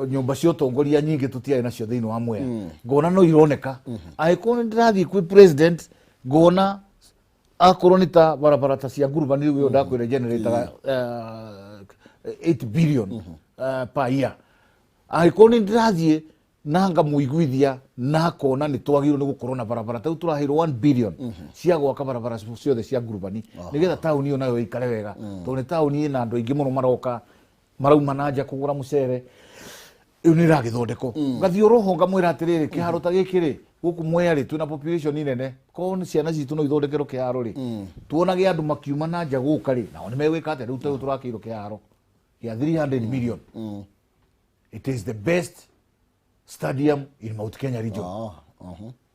nyũmba cia ũtongoria nyingĩ tũtiarĩ nacio thĩinĩ wa Mwea, ngona no ironeka, angĩkorwo nĩ ndĩrathiĩ kwĩ president ngona akorwo nĩ ta barabara ta cia ngurubani rĩu ĩyo ndakwĩra generataga 8 billion per year, angĩkorwo nĩ ndĩrathiĩ na ngamũiguithia na akona nĩ twagĩrĩirwo nĩ gũkorwo na barabara ta rĩu tũraheirwo 1 billion cia gwaka barabara ciothe cia ngurubani nĩgetha taũni ĩyo nayo ĩikare wega, tondũ nĩ taũni ĩna andũ aingĩ mũno maroka marauma na nja kũgũra mũcere. Ĩyo nĩ ĩragĩthondekwo. Ngathiĩ oroho ngamwĩra atĩrĩrĩ, kĩharo ta gĩkĩ rĩ, gũkũ Mwea rĩ, twĩna population nene, korwo nĩ ciana citũ no ithondekerwo kĩharo rĩ, tuonage andũ makiuma na nja gũka rĩ, nao nĩ megwĩka atĩa? Rĩu tarĩu tũrakĩirwo kĩharo gĩa 300 million. It is the best stadium in Mount Kenya region.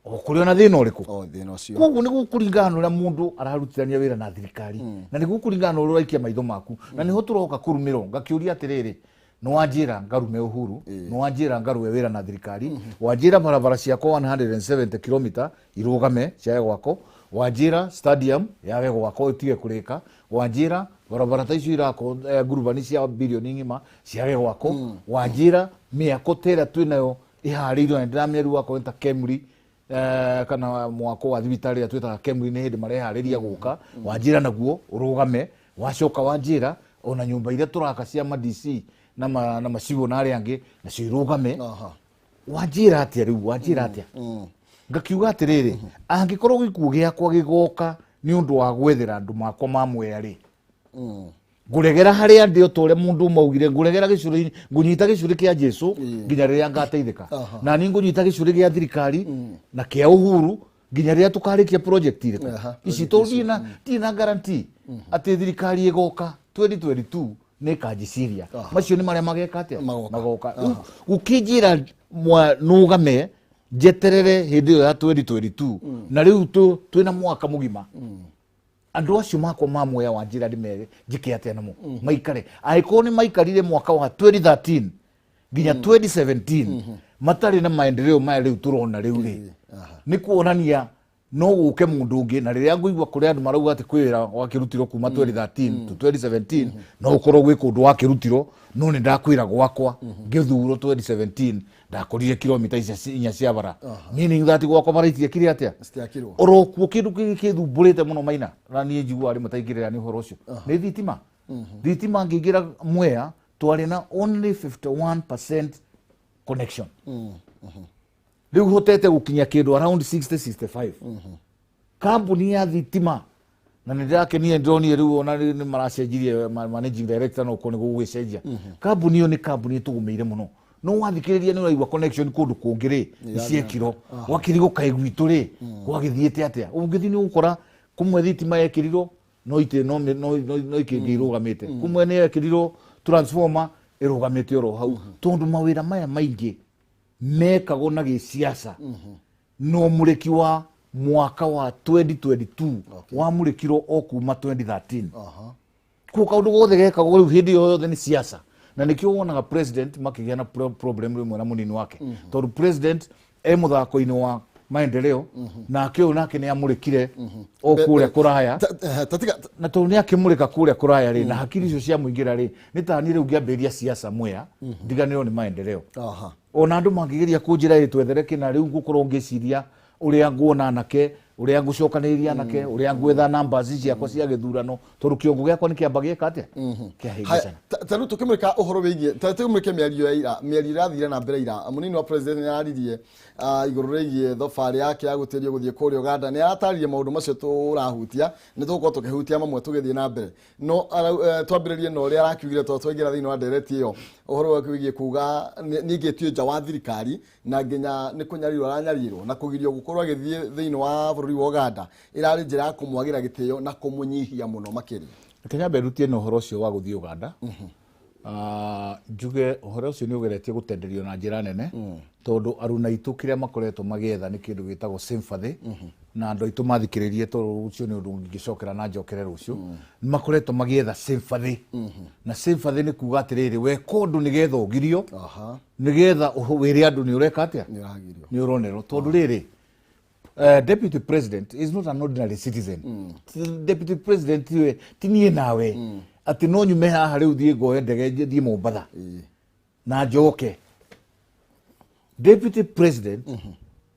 O kũrĩ ona thĩna ũrĩkũ? O thĩna ũcio. Koguo nĩ gũkũringana na ũrĩa mũndũ ararutithania wĩra na thirikari, na nĩ gũkũringana na ũrĩa ũraikia maitho maku, na nĩho tũroka kũrumĩrwo. Ngakĩũria atĩrĩrĩ, nĩ wanjĩra ngarume Uhuru, nĩ wanjĩra ngarue wĩra na thirikari, wanjĩra barabara ciakwa 170 kilomita irũgame ciage gwakwo, wanjĩra stadium yage gwakwo ĩtige kũrĩka, wanjĩra barabara ta icio irakwo ngurubani cia bilioni ng'ima ciage gwakwo, wanjĩra mĩako ta ĩrĩa twĩnayo ĩharĩirio na ndĩramenya rĩu akorwo nĩ ta Kemri kana mwako wa thibitarĩ ĩrĩa twĩtaga Kemri nĩ hĩndĩ mareharĩria gũka, wanjĩra naguo ũrũgame, wacoka wanjĩra ona nyũmba iria tũraka cia ma DC na macibũ na arĩa angĩ nacio irũgame. Wanjĩra atĩa rĩu? Wanjĩra atĩa? Ngakiuga atĩrĩrĩ, angĩkorwo gĩkuũ gĩakwa gĩgoka nĩ ũndũ wa gwethera andũ makwa ma Mwea rĩ, ngũregera harĩa ndĩ o ta ũrĩa mũndũ ũmwe augire, ngũregera gĩcũrĩ, ngũnyita gĩcũrĩ kĩa Jesu nginya rĩrĩa ngateithĩka. Na niĩ ngũnyita gĩcũrĩ gĩa thirikari na kĩa Uhuru nginya rĩrĩa tũkarĩkia project irĩkũ ici, tondũ ndirĩ na guarantee atĩ thirikari ĩgoka 2022 nĩ ĩkanjiciria macio nĩ marĩa mageka atĩa. Magoka. Magoka. Rĩu gũkĩnjĩra nũgame njeterere hĩndĩ ĩyo ya 2022, na rĩu twĩna mwaka mũgima, andũ acio makwa ma Mwea wa njĩra ndĩmere njĩke atĩa namo maikare, angĩkorwo nĩ maikarire mwaka wa 2013 nginya 2017 matarĩ na maendeleo maya rĩu tũrona rĩu rĩ, nĩ kuonania No gũke mũndũ ũngĩ, na rĩrĩa ngũigua kũrĩa andũ marauga atĩ kwĩ wĩra wakĩrutirwo kuma 2013 to 2017, no ũkorwo gwĩ kũndũ wakĩrutirwo, no nĩ ndakwĩra gwakwa ngĩthurwo 2017 ndakorire kilomita icio inya cia bara, meaning that gwakwa bara itiekire atĩa? Citiakirwo. Oro kuo kĩndũ kĩngĩ kĩthumbũrĩte mũno Maina, na niĩ njiguaga rĩmwe taingĩrĩra nĩ ũhoro ũcio, nĩ thitima. Thitima ngĩingĩra Mwea twarĩ na only 51% connection. Rĩu hotete gũkinya kĩndũ around 60 65. Kambuni ya thitima, na nĩ ndĩrakenie ndĩronire rĩu ona nĩ maracenjirie managing director, no ũkorwo nĩ gũgĩcenjia. Kambuni ĩyo nĩ kambuni ĩtũgũmĩire mũno, no wathikĩrĩria nĩ ũraigua connection kũndũ kũngĩ rĩ nĩ ciekirwo, gwakĩrigwo kaĩ gwitũ rĩ gwagĩthiĩte atĩa. Ũngĩthiĩ nĩ ũgũkora kũmwe thitima yekĩrirwo no itĩ no no no no ikĩngĩ irũgamĩte, kũmwe nĩ yekĩrirwo transformer ĩrũgamĩte oro hau, tondũ mawĩra maya maingĩ mekagwo na gĩciaca. No mũrĩki wa mwaka wa 2022 wamũrĩkirwo o kuma 2013. Kuo kaũndũ gothe gekagwo rĩu hĩndĩ ĩyo yothe nĩ siasa, na nĩkĩo wonaga president makĩgĩa na problem rĩmwe na mũnini wake, tondũ president e mũthako-inĩ wa maendeleo, nake ũyũ nake nĩ amũrĩkire o kũrĩa kũraya. Tatiga. Na tondũ nĩ akĩmũrĩka kũrĩa kũraya rĩ, na hakiri icio cia mũingĩra rĩ, nĩ ta niĩ rĩu ngĩambĩrĩria siasa Mwea ndiganĩrwo nĩ maendeleo. Ona andũ mangĩgeria kũnjĩra ĩ twethere kĩna, rĩu ngũkorwo ngĩciria ũrĩa nguona anake, ũrĩa ngũcokanĩrĩria anake, ũrĩa ngwetha numbers ciakwa cia gĩthurano, tondũ kĩongo gĩakwa nĩ kĩamba gĩeka atĩa? Kĩahĩngĩcana. Ta rĩu tũkĩmũrĩka ũhoro wĩgiĩ, ta tũkĩmũrĩke mĩario ya ira, mĩario ĩrathire na mbere ira, mũnini wa president nĩ araririe igũrũ rĩgiĩ thabarĩ yake ya gũtĩrio gũthiĩ kũrĩa Uganda. Nĩ aratarĩria maũndũ macio tũrahutia, nĩ tũgũkorwo tũkĩhutia mamwe tũgĩthiĩ na mbere, no twambĩrĩrie na ũrĩa arakiugire, tondũ twaingĩra thĩinĩ wa ndereti ĩyo, ũhoro wake wĩgiĩ kuga nĩ aingĩtio nja wa thirikari na nginya nĩ kũnyarirwo aranyarirwo na kũgirio gũkorwo agĩthiĩ thĩinĩ wa bũrũri wa Uganda ĩrarĩ njĩra ya kũmwagĩra gĩtĩo na kũmũnyihia mũno makĩria. Reke nyambe ndutie na ũhoro ũcio wa gũthiĩ Uganda. Njuge ũhoro ũcio nĩ ũgeretie gũtenderio na njĩra nene, tondũ aruna aitũ kĩrĩa makoretwo magĩetha nĩ kĩndũ gĩtagwo sympathy, na andũ aitũ mathikĩrĩrie, tondũ ũcio nĩ ũndũ ingĩcokera na njokere rũciũ. Nĩ makoretwo magĩetha sympathy, na sympathy nĩ kuga atĩrĩrĩ, weka ũndũ nĩgetha ũgirio, nĩgetha wĩre andũ nĩ ũreka atĩa? Nĩ ũragirio. Nĩ ũronerwo, tondũ rĩrĩ, deputy president is not an ordinary citizen. Deputy president we ti niĩ nawe atĩ no nyume haha rĩu thiĩ ngoe ndege thiĩ Mombatha na njoke. Deputy president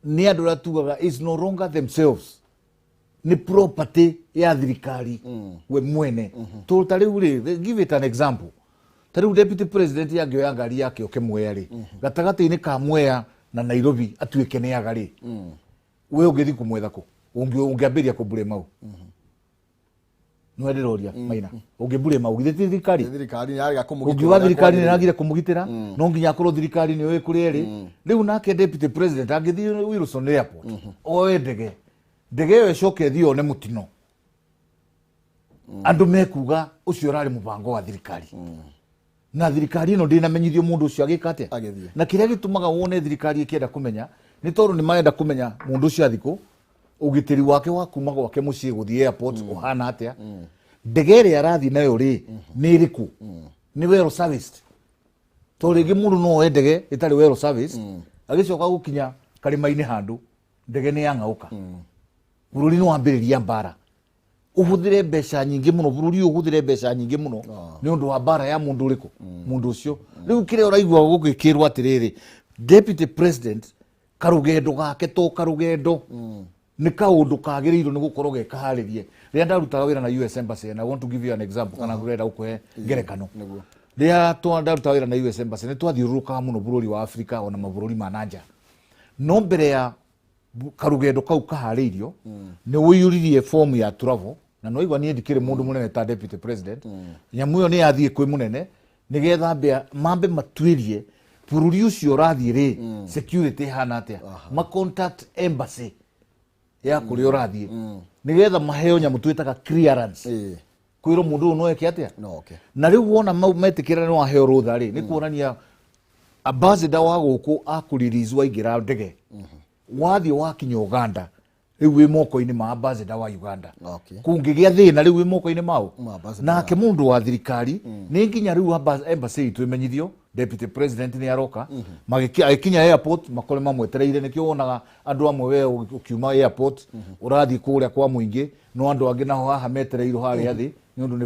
nĩ andũ arĩa tugaga is no longer themselves, nĩ property ya thirikari we mwene. Tondũ ta rĩu rĩ, give it an example, ta rĩu deputy president angĩoya ngari yake oke Mwea rĩ, gatagatĩ-inĩ ka Mwea na Nairobi atuĩke nĩ aga rĩ, we ũngĩthiĩ kũmwetha kũ? Ũngĩambĩrĩria kũmbure mau nĩ ndĩroria Maina, ũngĩmbure mau githĩ ti thirikari? Thirikari nĩ yarega kũmũgitĩra. Ũngiuga ũrĩa thirikari nĩ kwagĩrĩire. ĩragire kũmũgitĩra, no nginya akorwo thirikari nĩ ũĩ kũrĩa ĩrĩ. Rĩu nake deputy president angĩthiĩ Wilson Airport oe ndege, ndege ĩyo ĩcoke ĩthiĩ one mũtino, andũ mekuga ũcio ũrarĩ mũbango wa thirikari, na thirikari ĩno ndĩnamenyithio mũndũ ũcio agĩka atĩa. Agĩthiĩ. Na kĩrĩa gĩtũmaga wone thirikari ĩkĩenda kũmenya nĩ tondũ nĩ marenda kũmenya mũndũ ũcio athikũ ũgitĩri wake wa kuma gwake mũciĩ gũthiĩ airport ũhana atĩa, ndege ĩrĩa arathiĩ nayo rĩ nĩ ĩrĩkũ, nĩ well serviced, tondũ rĩngĩ mũndũ no oe ndege ĩtarĩ well serviced, agĩcoka gũkinya karĩma-inĩ handũ ndege nĩ yang'aũka, bũrũri nĩ wambĩrĩria mbara, ũhũthĩre mbeca nyingĩ mũno, bũrũri ũyũ ũhũthĩre mbeca nyingĩ mũno nĩ ũndũ wa mbara ya mũndũ ũrĩkũ, mũndũ ũcio. Rĩu kĩrĩa ũraigua gũgĩkĩrwo atĩrĩrĩ, deputy president karũgendo gake to karũgendo, nĩ kaũndũ kagĩrĩirwo nĩ gũkorwo ge kaharĩrie. Rĩrĩa ndarutaga wĩra na US Embassy, and I want to give you an example, kana ngũrenda gũkũhe ngerekano, rĩrĩa ndarutaga wĩra na US Embassy nĩ twathiũrũrũkaga mũno bũrũri wa Africa ona mabũrũri ma nanja, no mbere ya karũgendo kau kaharĩirio nĩ ũiyũririe form ya travel, na no igua niĩ ndikĩrĩ mũndũ mũnene ta deputy president, nyamũ ĩyo nĩ yathiĩ kwĩ mũnene nĩgetha mambe matuĩrie bũrũri ũcio ũrathiĩ rĩ security ĩhana atĩa, ma contact embassy ya kũrĩa ũrathiĩ nĩgetha maheo nyamũ twĩtaga clearance, kwĩrwo mũndũ ũyũ no eke atĩa. No okay. Na rĩu wona mau metĩkĩra nĩ waheo rũtha rĩ, nĩ kuonania ambassador wa gũkũ akũrelease waingĩra ndege wathiĩ wakinya Uganda. Rĩu wĩ moko-inĩ ma ambassador wa Uganda. Okay. Kũngĩgĩa thĩna rĩu wĩ moko-inĩ mao. Ma ambassador. Nake mũndũ wa thirikari nĩ nginya rĩu embassy itũ ĩmenyithio deputy president nĩ aroka. Agĩkinya airport makore mamwetereire, nĩkĩo wonaga andũ amwe we ũkiuma airport ũrathiĩ kũrĩa kwa mũingĩ, no andũ angĩ naho haha metereirwo harĩa thĩ nĩ ũndũ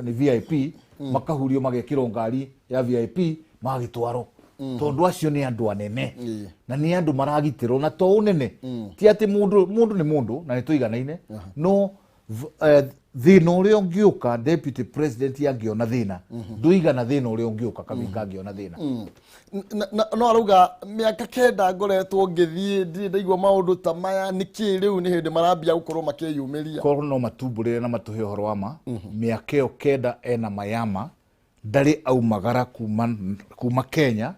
nĩ VIP, makahurio magekĩrwo ngari ya VIP magagĩtwarwo, tondũ acio nĩ andũ anene na nĩ andũ maragitĩrwo na to ũnene ti atĩ mũndũ nĩ mũndũ na nĩ tũiganaine, no thĩna ũrĩa ũngĩũka deputy president angĩona thĩna ndũigana thĩna ũrĩa ũngĩũka Kabinga angĩona thĩna. No arauga mĩaka 9 ngoretwo ngĩthiĩ ndirĩ ndaigua maũndũ ta maya, nĩkĩ rĩu nĩ hĩndĩ marambia gũkorwo makĩyumĩria? Korwo no matumbũrĩre na matũhe ũhoro wa ma, mĩaka ĩyo 9 ena mayama ndarĩ aumagara kuma Kenya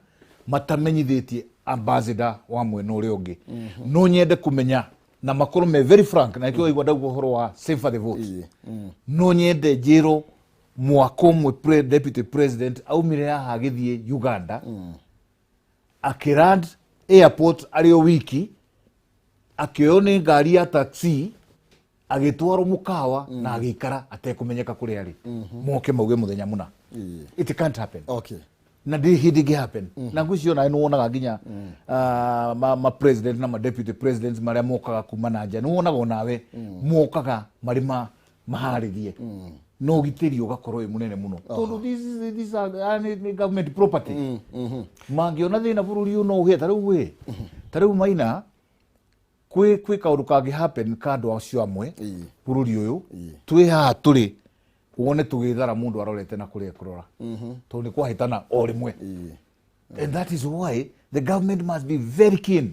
matamenyithĩtie ambassador wa mwena ũrĩa ũngĩ. No nyende kũmenya na makorwo me very frank, na nĩkĩo waigua ndauga ũhoro wa save the vote. No nyende njĩrwo mwaka ũmwe deputy president aumire haha agĩthiĩ Uganda, akĩland airport arĩ o wiki, akĩoywo nĩ ngari ya taxi agĩtwarwo mũkawa na agĩikara atekũmenyeka kũrĩa arĩ. Moke mauge mũthenya mũna. It can't happen. Okay. Na ndĩ hĩndĩ ĩngĩ happen. Na ngwĩciria onawe nĩ wonaga nginya ma president na ma deputy presidents marĩa mokaga kuma na nja, nĩ wonaga onawe mokaga marĩ maharĩrie, no ũgitĩri ũgakorwo wĩ mũnene mũno, tondũ this are nĩ government property. Mangĩona thĩna bũrũri ũyũ no ũhĩe. Ta rĩu ĩ, ta rĩu Maina, kwĩ kaũndũ kangĩ happen ka andũ acio amwe bũrũri ũyũ twĩ haha tũrĩ wone tũgĩthara mũndũ arorete na kũrĩa ekũrora, tondũ nĩ kwahĩtana o rĩmwe. And that is why the government must be very keen.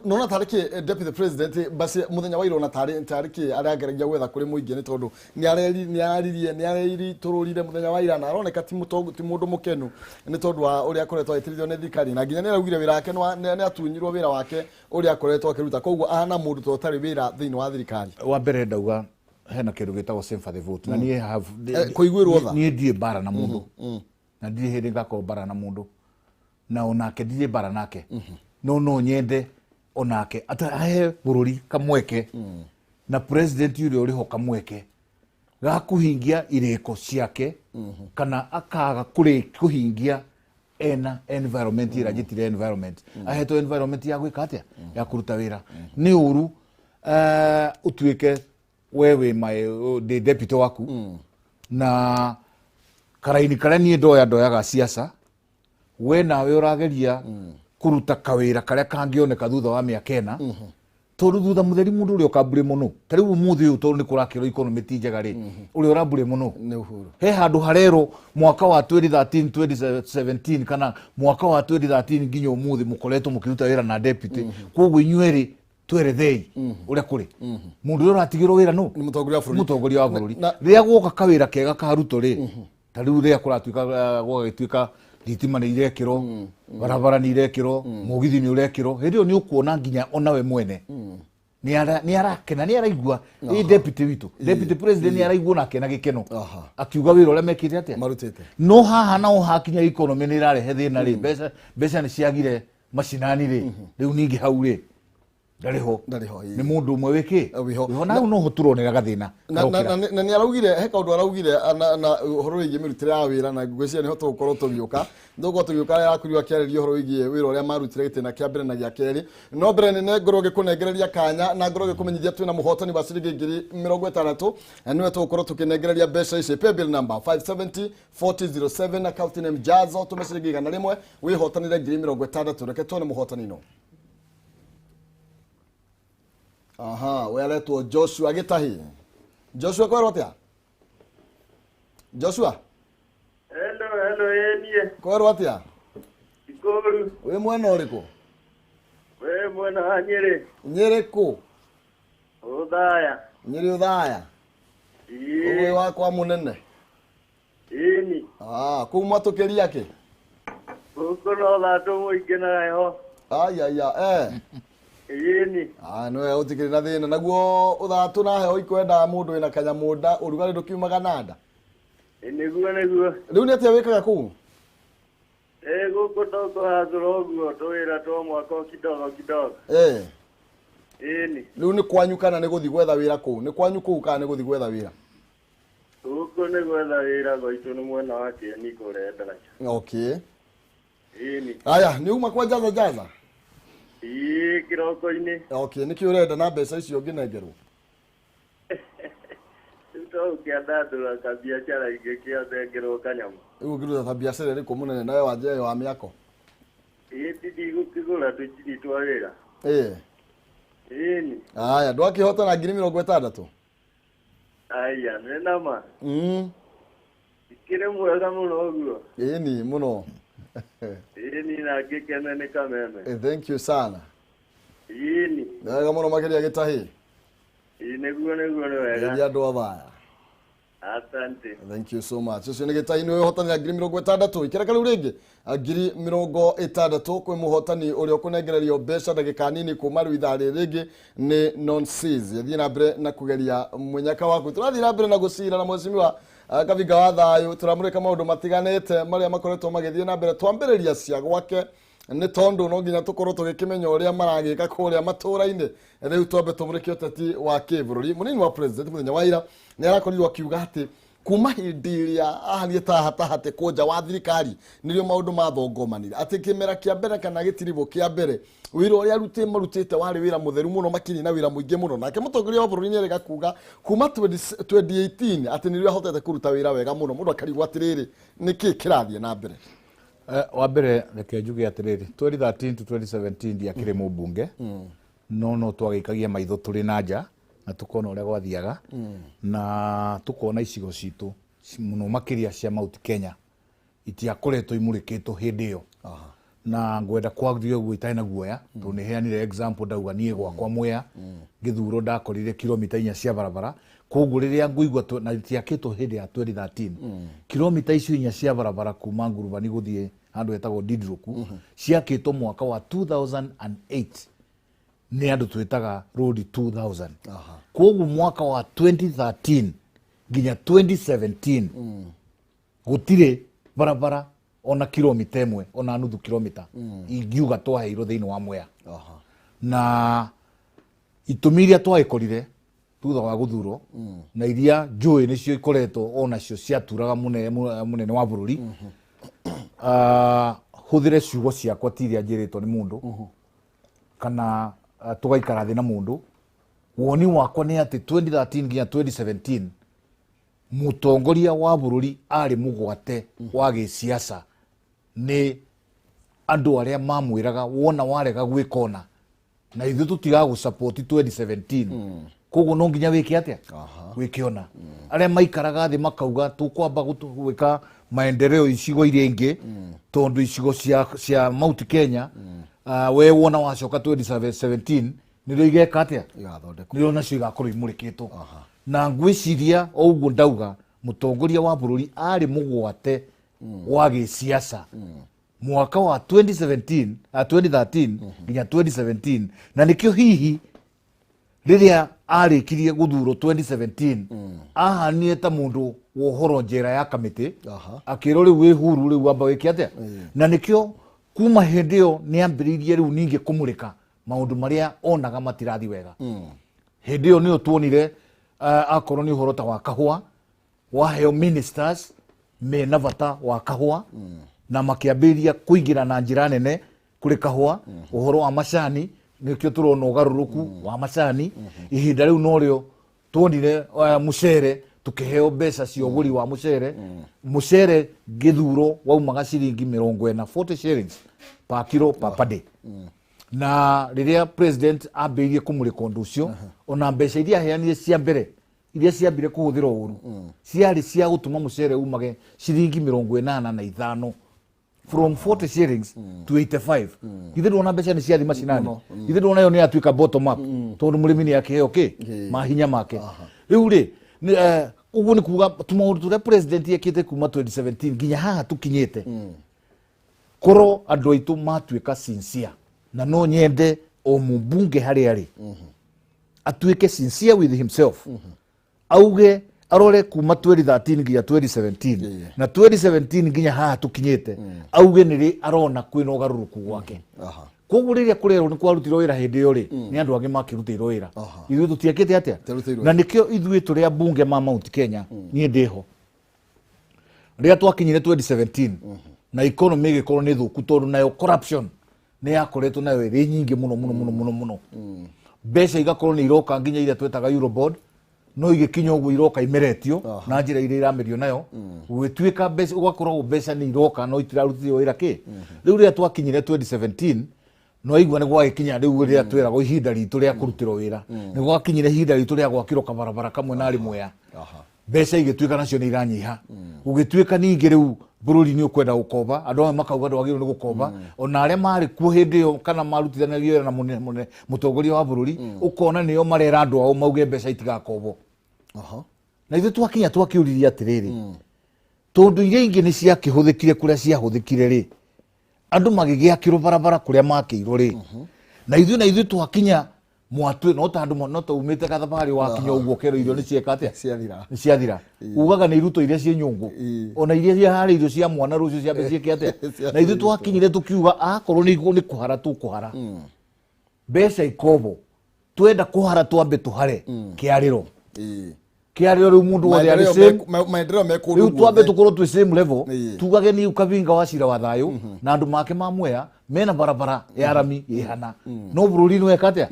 Nona tarĩ kĩ deputy president basi mũthenya wa irona tarĩ kĩ arageragia gwetha kũrĩ mũingĩ, nĩ tondũ nĩ araririe nĩ areiritũrũrire mũthenya wa ira na aroneka ti mũndũ mũkenu nĩ tondũ wa ũrĩa akoretwo agĩtirithio nĩ thirikari, na nginya nĩ araugire wĩra wake nĩ atunyirwo wĩra wake ũrĩa akoretwo akĩruta, koguo ahana mũndũ ta ũtarĩ wĩra thĩinĩ wa thirikari. Wa mbere ndauga hena kĩndũ gĩtagwo sympathy vote, na niĩ have Kũiguĩrwo tha. Niĩ ndirĩ mbara na mũndũ, na ndirĩ hĩndĩ ngakorwo mbara na mũndũ, na onake ndirĩ mbara nake, no nyende onake ahe bũrũri kamweke na president ũrĩa ũrĩho kamweke ga kũhingia irĩko ciake, kana akaga kũhingia ena environment ĩrĩa njĩtire environment, ahetwo environment ya gwĩka atĩa, ya kũruta wĩra. Nĩ ũru ũtuĩke we wĩ ndĩ deputy waku na karaini karĩa niĩ ndoyaga siasa, we nawe ũrageria kũruta kawĩra karĩa kangĩoneka thutha wa mĩaka 4, tondũ thutha mũtheri mũndũ ũrĩa ũkambure mũno ta rĩu ũmũthĩ ũyũ, tondũ nĩ kũrakĩrwo economy ti njega rĩ, ũrĩa ũrambure mũno nĩ Uhuru. He handũ harerwo mwaka wa 2013 2017 kana mwaka wa 2013 nginya ũmũthĩ mũkoretwo mũkĩruta wĩra na deputy, koguo inyuĩ erĩ twerethei ũrĩa kũrĩ. Mũndũ ũrĩa ũratigĩrwo wĩra nũ? Nĩ mũtongoria wa bũrũri. Mũtongoria wa bũrũri. Rĩrĩa guoka kawĩra kega ka Ruto rĩ, ta rĩu rĩrĩa kũratuĩka gwagĩtuĩka thitima nĩ irekĩrwo, barabara nĩ irekĩrwo, mũgithi nĩ ũrekĩrwo, hĩndĩ ĩyo nĩ ũkuona nginya onawe mwene nĩ arakena, nĩ araigua ĩ deputy witũ, deputy president nĩ araigua onake na gĩkeno akiuga wĩra ũrĩa mekĩte atĩa marutĩte. No haha nao hakinya economy nĩ ĩrarehe thĩna rĩ, mbeca nĩ ciagire macinani rĩ, rĩu ningĩ hau rĩ ndarĩ ho. Ndarĩ ho, Nĩ mũndũ ũmwe wĩkĩ Wĩho. Wĩho, na hau noho tũronera gathĩna karokĩra. Na nĩ araugire he kaũndũ araugire na ũhoro wĩgiĩ mĩrutĩre ya wĩra, na ngwĩciria nĩho tũgũkorwo tũgĩũka, tũgũkorwo tũgĩũka yakũriwa akĩarĩria ũhoro wĩgiĩ wĩra ũrĩa marutire gĩtĩna kĩa mbere na gĩa kerĩ. No mbere nene ngorwo ngĩkũnengereria kanya na ngorwo ngĩkũmenyithia twĩna mũhotani wa ciringi 60,000, na nĩwe tũgũkorwo tũkĩnengereria mbeca ici. Paybill number 570 4007, account name Jazo, tũme ciringi 100 wĩhotanĩre 60,000. Reke tuone mũhotani no. Aha, we aretwo Joshua Gĩtahi. Joshua, kwĩrwo atĩa? Joshua? Hello, hello, ĩnie. Kwĩrwo atĩa? Ikũru. Wĩ mwena ũrĩkũ? We mwena wa Nyĩrĩ. Nyĩrĩ kũ? Ũthaya. Nyĩrĩ Ũthaya. Ĩĩ. Ũgĩ wakwa mũnene. Ĩni. Ah, kũu mwatũkĩria kĩ? Gũkũ no thandũ mũingĩ na heho. Ayaya, eh. Ĩni. Ah, nĩwe ũtikĩrĩ na thĩna. Naguo ũthatũ na heho ikwendaga mũndũ wĩna kanyamũ nda, ũrugarĩ ndũkiumaga na nda. Nĩguo, nĩguo. Rĩu nĩ atĩa wĩkaga kũu? Gũkũ tũkũhathũra ũguo tũwĩra twa mwaka kidogo kidogo. Ĩni. Rĩu nĩ kwanyu kana nĩ gũthiĩ gwetha wĩra kũu? Nĩ kwanyu kũu kana nĩ gũthiĩ gwetha wĩra? Gũkũ nĩ gwetha wĩra gwitũ nĩ mwena wa Kĩeni kũrĩa Ndaraca. Okay. Ĩni. Aya, nĩ uma kwa Jaza Jaza? Ĩĩ kĩroko-inĩ. Okay, nĩkĩ ũrenda na mbeca icio ũngĩnengerwo? Rĩu to ũkĩandandũra kabiacara ingĩkĩonengerwo kanyamũ. Rĩu ũngĩruta ta biacara ĩrĩkũ mũnene nawe wanjia ĩyo wa mĩako? Ĩĩ ndigũkĩgũra tũnjini twa wĩra. Ĩĩ. Ĩni. Aya, ndwakĩhotana 60,000? Aya, nĩ nama. Ikĩrĩ mwega mũno ũguo. Ĩni mũno. Ĩni na ngĩkene nĩ kameme. Thank you sana. Ĩni. Nĩ wega mũno makĩria gĩtahĩ. Ĩĩ nĩguo nĩguo nĩ wega. Geithia andũ a thaya. Asante. Thank you so much. Ũcio nĩ gĩtahi nĩwe ũhotanĩra 60,000. Ikĩreka rĩu rĩngĩ 60,000 kwĩ mũhotani ũrĩa ũkũnengererio mbeca ndagĩka nini kuma rĩu ithaa rĩrĩ rĩngĩ nĩ Nonsis. Thiĩ na mbere na kũgeria mũnyaka waku. Tũrathiĩ na mbere na gũcira na mheshimiwa Kavinga wa Thayũ. Tũramũrĩka maũndũ matiganĩte marĩa makoretwo magĩthiĩ na mbere. Twambĩrĩria cia gwake nĩ tondũ no nginya tũkorwo tũgĩkĩmenya ũrĩa maragĩka kũrĩa matũra-inĩ. Rĩu twambe tũmũrĩke ũteti wa kĩbũrũri. Mũnini wa president mũthenya wa ira nĩ arakorirwo akiuga atĩ kuma hĩndĩ ĩrĩa ahanie ta hatahate kũnja wa thirikari nĩrĩo maũndũ mathongomanire, atĩ kĩmera kĩa mbere kana gĩtiribũ kĩa mbere wĩra ũrĩa marutĩte warĩ wĩra mũtheru mũno makĩria na wĩra mũingĩ mũno. Nake mũtongoria wa bũrũri nĩerĩga kuga kuma 2018 atĩ nĩrĩo ahotete kũruta wĩra wega mũno. Mũndũ akarigwo atĩrĩrĩ, nĩkĩ kĩrathiĩ na mbere? Wa mbere reke njuge atĩrĩrĩ, 2013 to 2017 ndiakĩrĩ mũmbunge, no twagĩikagia maitho tũrĩ na nja na tukona ũrĩa gwathiaga na tukona icigo citũ mũno makĩria cia Mount Kenya itiakoretwo imũrĩkĩtwo hĩndĩ ĩyo. Na ngwenda kwaria ũguo itarĩ na guoya tondũ nĩ heanire example ndauga niĩ gwakwa Mwea ngĩthurwo ndakorire kilomita 4 cia barabara, koguo rĩrĩa ngũigua na itiakĩtwo hĩndĩ ya 2013 kilomita icio 4 cia barabara kuma Ngurubani gũthiĩ handũ hetagwo Didruku ciakĩtwo mwaka wa 2008 nĩ andũ twĩtaga road 2000. Koguo mwaka wa 2013 nginya 2017 gũtirĩ barabara ona kilomita 1 ona nuthu kilomita ingiuga twaheirwo thĩinĩ wa Mwea. Na itũmi iria twagĩkorire thutha wa gũthurwo na iria njũĩ nĩcio ikoretwo onacio ciaturaga mũnene wa bũrũri. Hũthĩre ciugo ciakwa ti iria njĩrĩtwo nĩ mũndũ kana tũgaikara thĩ na mũndũ. Woni wakwa nĩ atĩ 2013 nginya 2017 mũtongoria wa bũrũri arĩ mũgwate wa gĩsiasa nĩ andũ arĩa mamwĩraga wona warega gwĩka ona na ithuĩ tũtigagũ support 2017 koguo no nginya wĩke atĩa wĩke ona. Arĩa maikaraga thĩ makauga tũkwamba gwĩka maendeleo icigo iria ingĩ tondũ icigo cia Mount Kenya we wona wacoka 2017 nĩrĩo igeka atĩa nĩrĩo nacio igakorwo imũrĩkĩtwo. Na ngwĩciria o ũguo ndauga mũtongoria wa bũrũri arĩ mũgwate wa gĩsiasa mwaka wa 2017 2013 nginya 2017 na nĩkĩo hihi rĩrĩa arĩkirie gũthurwo 2017 ahanire ta mũndũ wohoro njera ya kamĩtĩ akĩrwo rĩu wĩ huru rĩu amba wĩke atĩa. Na nĩkĩo kuma hĩndĩ ĩyo nĩ ambĩrĩirie rĩu ningĩ kũmũrĩka maũndũ marĩa onaga matirathi wega. Hĩndĩ ĩyo nĩyo tuonire akorwo nĩ ũhoro ta wa kahũa waheo ministers mena bata wa kahũa na makĩambĩrĩria kũingĩra na njĩra nene kũrĩ kahũa. Ũhoro wa macani nĩkĩo tũrona ũgarũrũku wa macani. Ihinda rĩu norĩo tuonire mũcere tukĩheo mbeca cia ũgũri wa mũcere. Mũcere gĩthuro waumaga ciringi 40 40 shillings per kilo per day. Na rĩrĩa president ambĩrĩirie kũmũrĩka ũndũ ũcio ona mbeca iria aheanire cia mbere iria ciambire kũhũthĩrwo ũru ciarĩ cia gũtũma mũcere umage ciringi 85 from 40 shillings to 85. Ithe ndona mbeca nĩ ciathi macinani, ithe ndona ĩyo nĩ yatuĩka bottom up tondũ mũrĩmi nĩ akĩheo kĩ mahinya make. Rĩu rĩ ũguo nĩ kuga tũmaũndũ tũrĩa president ekĩte kuma 2017 nginya haha tũkinyĩte korwo andũ aitũ matuĩka sincere, na no nyende o mũmbunge harĩa arĩ atuĩke sincere with himself, auge arore kuma 2013 nginya 2017 na 2017 nginya haha tũkinyĩte, auge nĩrĩ arona kwĩna ũgarũrũku gwake. Koguo rĩrĩa kũrerwo nĩ kwarutirwo wĩra hĩndĩ ĩyo rĩ, nĩ andũ angĩ makĩrutĩirwo wĩra. Ithuĩ tũtiekĩte atĩa? Na nĩkĩo ithuĩ tũrĩ ambunge ma Mount Kenya, niĩ ndĩho. Rĩrĩa twakinyire 2017 na economy ĩgĩkorwo nĩ thũku tondũ nayo corruption nĩ yakoretwo nayo ĩrĩ nyingĩ mũno mũno mũno mũno mũno. Mbeca igakorwo nĩ iroka nginya iria twetaga Eurobond, no igĩkinya ũguo iroka imeretio na njĩra iria iramerio nayo, gũgĩtuĩka mbeca ũgakoragwo mbeca nĩ iroka no itirarutithio wĩra kĩ. Rĩu rĩrĩa twakinyire 2017 no aigua nĩ gwagĩkinya rĩu rĩrĩa twĩragwo ihinda ritũ rĩa kũrutĩrwo wĩra, nĩ gwakinyire ihinda ritũ rĩa gwakĩrwo kabarabara kamwe na Mwea. Mbeca igĩtuĩka nacio nĩ iranyiha. Gũgĩtuĩka ningĩ rĩu bũrũri nĩ ũkwenda gũkomba, andũ amwe makauga ndwagĩrĩirwo nĩ gũkomba, ona arĩa marĩ kuo hĩndĩ ĩyo kana marutithanagia wĩra na mũnene mũtongoria wa bũrũri, ũkona nĩo marera andũ ao mauge mbeca itigakombwo. Na ithuĩ twakinya twakĩũririe atĩrĩrĩ, tondũ iria ingĩ nĩ ciakĩhũthĩkire kũrĩa ciahũthĩkire rĩ, andũ magĩgĩakĩrwo barabara kũrĩa makĩirwo rĩ, na ithuĩ twakinya mwatwe no ta andũ no ta umĩte gathabarĩ wakinya ũguo kerwo irio nĩ cieka atĩa? Nĩ ciathira. Ugaga nĩ iruto iria ciĩ nyũngũ, ona iria ciaharĩirio cia mwana rũciũ ciambe ciĩke atĩa? Na ithuĩ twakinyire tũkiuga akorwo nĩ kũhara tũkũhara, mbeca ikombwo, twenda kũhara twambe tũhare kĩarĩro. Kĩarĩro rĩu mũndũ wothe arĩ same, maendeleo me kũndũ rĩu twambe tũkorwo twĩ same level, tugage ni Kabinga wa cira wa thayũ na andũ make ma Mwea mena barabara ya rami ĩhana, no bũrũri nĩ weka atĩa?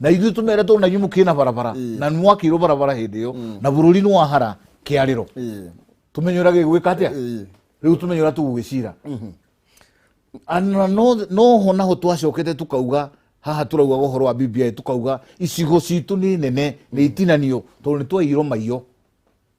Na ithuĩ tũmere tondũ na inyuĩ mũkĩna barabara na nĩ mwakĩirwo barabara hĩndĩ ĩyo na bũrũri nĩ wahara kĩarĩro, tũmenye ũrĩa gĩgwĩka atĩa? Rĩu tũmenye ũrĩa tũgũgĩcira. No ho naho twacokete tukauga haha turaugaga ũhoro wa BBI, tukauga icigo citũ nĩ nene nĩ itinanio tondũ nĩ twaiyirwo maiyo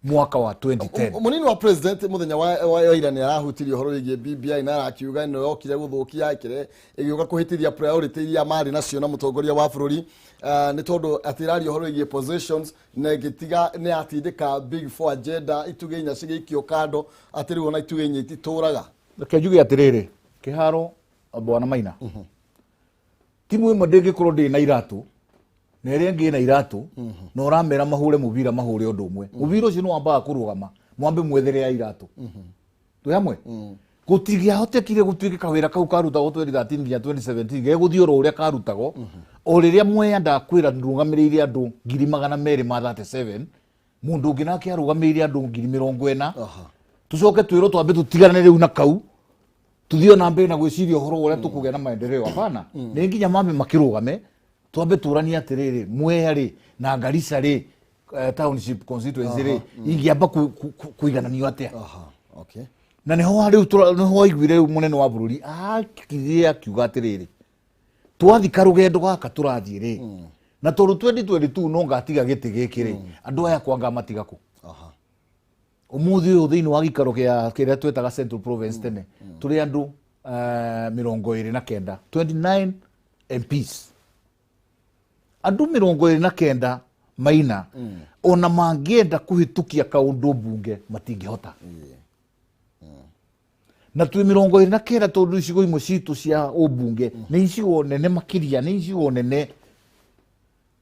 mwaka wa 2010. Munini wa president muthenya wa ira nĩ arahutirie ũhoro wĩgiĩ BBI na arakiuga ĩno yokire gũthũkia ĩkĩre ĩgĩũka kũhĩtithia priority iria marĩ nacio na mũtongoria wa bũrũri, nĩ tondũ atĩ ĩraria ũhoro wĩgiĩ positions na ĩgĩtiga nĩ yatindĩka big four agenda itugĩ inya cigĩikio kando, atĩ rĩu ona itugĩ inya ititũraga. Reke njuge atĩrĩrĩ, kĩharo bwana Maina, timu ĩmwe ndĩngĩkorwo ndĩ na iratũ na ĩrĩa ĩngĩ ĩna iratũ, na ũramera mahũre mũbira mahũre ũndũ ũmwe, mũbira ũcio nĩ wambaga kũrũgama mwambe mwethere ya iratũ. Twĩ hamwe? Gũtingĩahotekire gũtuĩke kawĩra kau karutagwo 2013 nginya 2017 gegũthiĩ oro ũrĩa karutagwo, o rĩrĩa Mwea ndakwĩra ndũgamĩrĩire andũ 237,000, mũndũ ũngĩ nake arũgamĩrĩire andũ 40,000. Tũcoke twĩrwo twambe tũtigane rĩu na kau tuthiĩ na mbere na gwĩciria ũhoro wa ũrĩa tũkũgĩa na maendeleo. Hapana, nĩ nginya mambe makĩrũgame twambe tũranie atĩrĩrĩ, Mwea rĩ na Garissa rĩ, township constituency rĩ, ingĩamba kũigananio atĩa? Na nĩho rĩu nĩho waiguire rĩu mũnene wa bũrũri akirie akiuga atĩrĩrĩ, twathika rũgendo gaka tũrathiĩ rĩ, na tondũ 2022 no ngatiga gĩtĩ gĩkĩ rĩ, andũ aya kwa ngamatiga kũ? Ũmũthĩ ũyũ thĩinĩ wa gĩikaro kĩa kĩrĩa twetaga Central Province tene, tũrĩ andũ 29, 29 MPs, andũ 29 Maina, ona mangĩenda kũhĩtũkia kaũndũ mbunge matingĩhota. Na twĩ 29 tondũ icigo imwe citũ cia ũmbunge nĩ icigo nene makĩria, nĩ icigo nene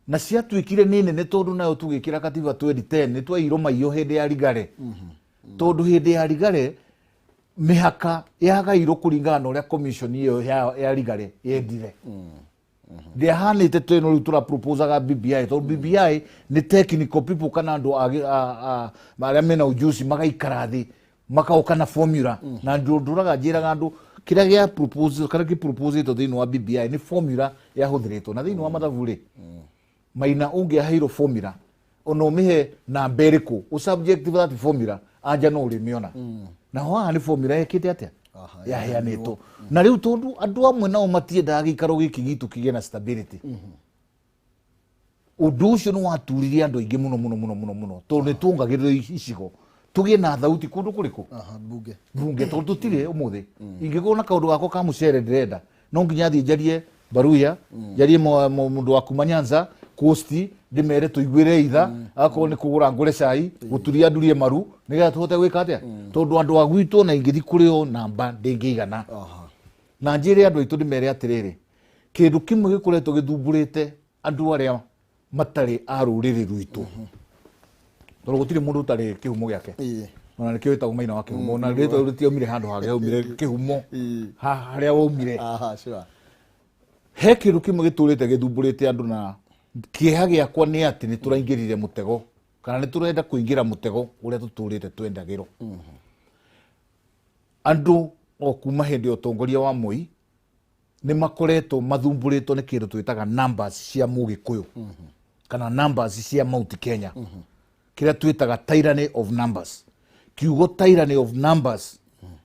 na ciatuĩkire nĩ nene tondũ nayo tũgĩkĩra katiba 2010 nĩ twaiyirwo maiyo hĩndĩ ya Rigare, tondũ hĩndĩ ya Rigare mĩhaka yagairwo kũringana na ũrĩa commission ĩyo ya Rigare yendire. Ndĩahanĩte teno rĩu tũraproposaga BBI, tondũ BBI nĩ technical people kana andũ arĩa mena ujuzi magaikara thĩ makoka na formula, na ndũraga njĩraga andũ kĩrĩa gĩa propose kana kĩ proposĩtwo thĩinĩ wa BBI nĩ formula yahũthĩrĩtwo na thĩinĩ wa mathabu rĩ. Maina, ũngĩaheirwo formula ona ũmĩhe namba ĩrĩkũ, ũ subject that formula, anja no ũrĩmĩona. Naho haha nĩ formula ĩkĩte atĩa? Yaheanĩtwo. Na rĩu tondũ andũ amwe nao matiendaga gĩikaro gĩkĩ gitũ kĩgĩe na stability, ũndũ ũcio nĩ waturirie andũ aingĩ mũno mũno mũno mũno mũno, tondũ nĩ tuongagĩrĩrwo icigo tũgĩe na thauti kũndũ kũrĩkũ? Bunge. Bunge, tondũ tũtirĩ. Ũmũthĩ ingĩkorwo na kaũndũ gakwa ka mũcere ndĩrenda, no nginya thiĩ njarie Baruya, njarie mũndũ wa kuma Nyanza, Coast, ndĩmere tũiguĩre itha, akorwo nĩ kũgũra ngũre cai, gũturia ndurie maru, nĩgetha tũhote gwĩka atĩa, tondũ andũ a gwitũ ona ingĩthiĩ kũrĩ o namba ndĩngĩigana. Na njĩre andũ aitũ ndĩmere atĩrĩrĩ, kĩndũ kĩmwe gĩkoretwo gĩthumbũrĩte andũ arĩa matarĩ a rũrĩrĩ rwitũ, tondũ gũtirĩ mũndũ ũtarĩ kĩhumo gĩake, ona nĩkĩo wĩtagwo Maina wa Kĩhumo, ona rĩtwa rĩu rĩtiaumire handũ hangĩ, haumire kĩhumo harĩa waumire. Sure. He kĩndũ kĩmwe gĩtũrĩte gĩthumbũrĩte andũ na kĩeha gĩakwa nĩ atĩ nĩ tũraingĩrire mũtego kana nĩ tũrenda kũingĩra mũtego ũrĩa tũtũrĩte twendagĩrwo. Andũ o kuma hĩndĩ ya ũtongoria wa Moi nĩ makoretwo mathumbũrĩtwo nĩ kĩndũ twĩtaga numbers cia Mũgĩkũyũ kana numbers cia Mount Kenya, kĩrĩa twĩtaga tyranny of numbers. Kiugo tyranny of numbers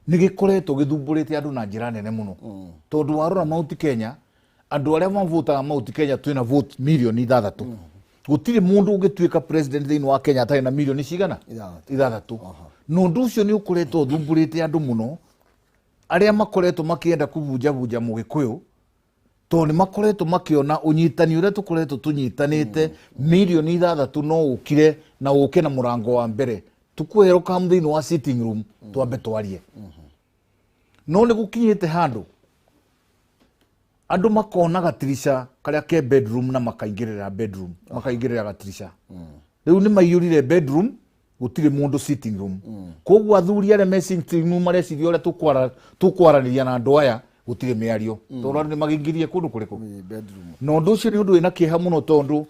nĩ gĩkoretwo gĩthumbũrĩte andũ na njĩra nene mũno, tondũ warora Mount Kenya, andũ arĩa mavotaga Mount Kenya twĩna vote mirioni 6. Gũtirĩ mũndũ ũngĩtuĩka president thĩinĩ wa Kenya atarĩ na mirioni cigana? 6. 6. Na ũndũ ũcio nĩ ũkoretwo ũthumbũrĩte andũ mũno arĩa makoretwo makĩenda kũbunjabunja Mũgĩkũyũ, tondũ nĩ makoretwo makĩona ũnyitani ũrĩa tũkoretwo tũnyitanĩte mirioni 6 no ũkire na ũke na mũrango wa mbere tũkũherũka thĩinĩ wa sitting room twambe twarie. No nĩ gũkinyĩte handũ andũ makona gatirisha karĩa ke bedroom na makaingĩrĩra bedroom, makaingĩrĩra gatirisha. Rĩu nĩ maiyũrire bedroom, gũtirĩ mũndũ sitting room. Koguo athuri arĩa me sitting room mareciria ũrĩa tũkwaranĩria na andũ aya, gũtirĩ mĩario tondũ andũ nĩ magĩingĩrie kũndũ kũrĩkũ? Bedroom. Na ũndũ ũcio nĩ ũndũ wĩna kĩeha mũno, tondũ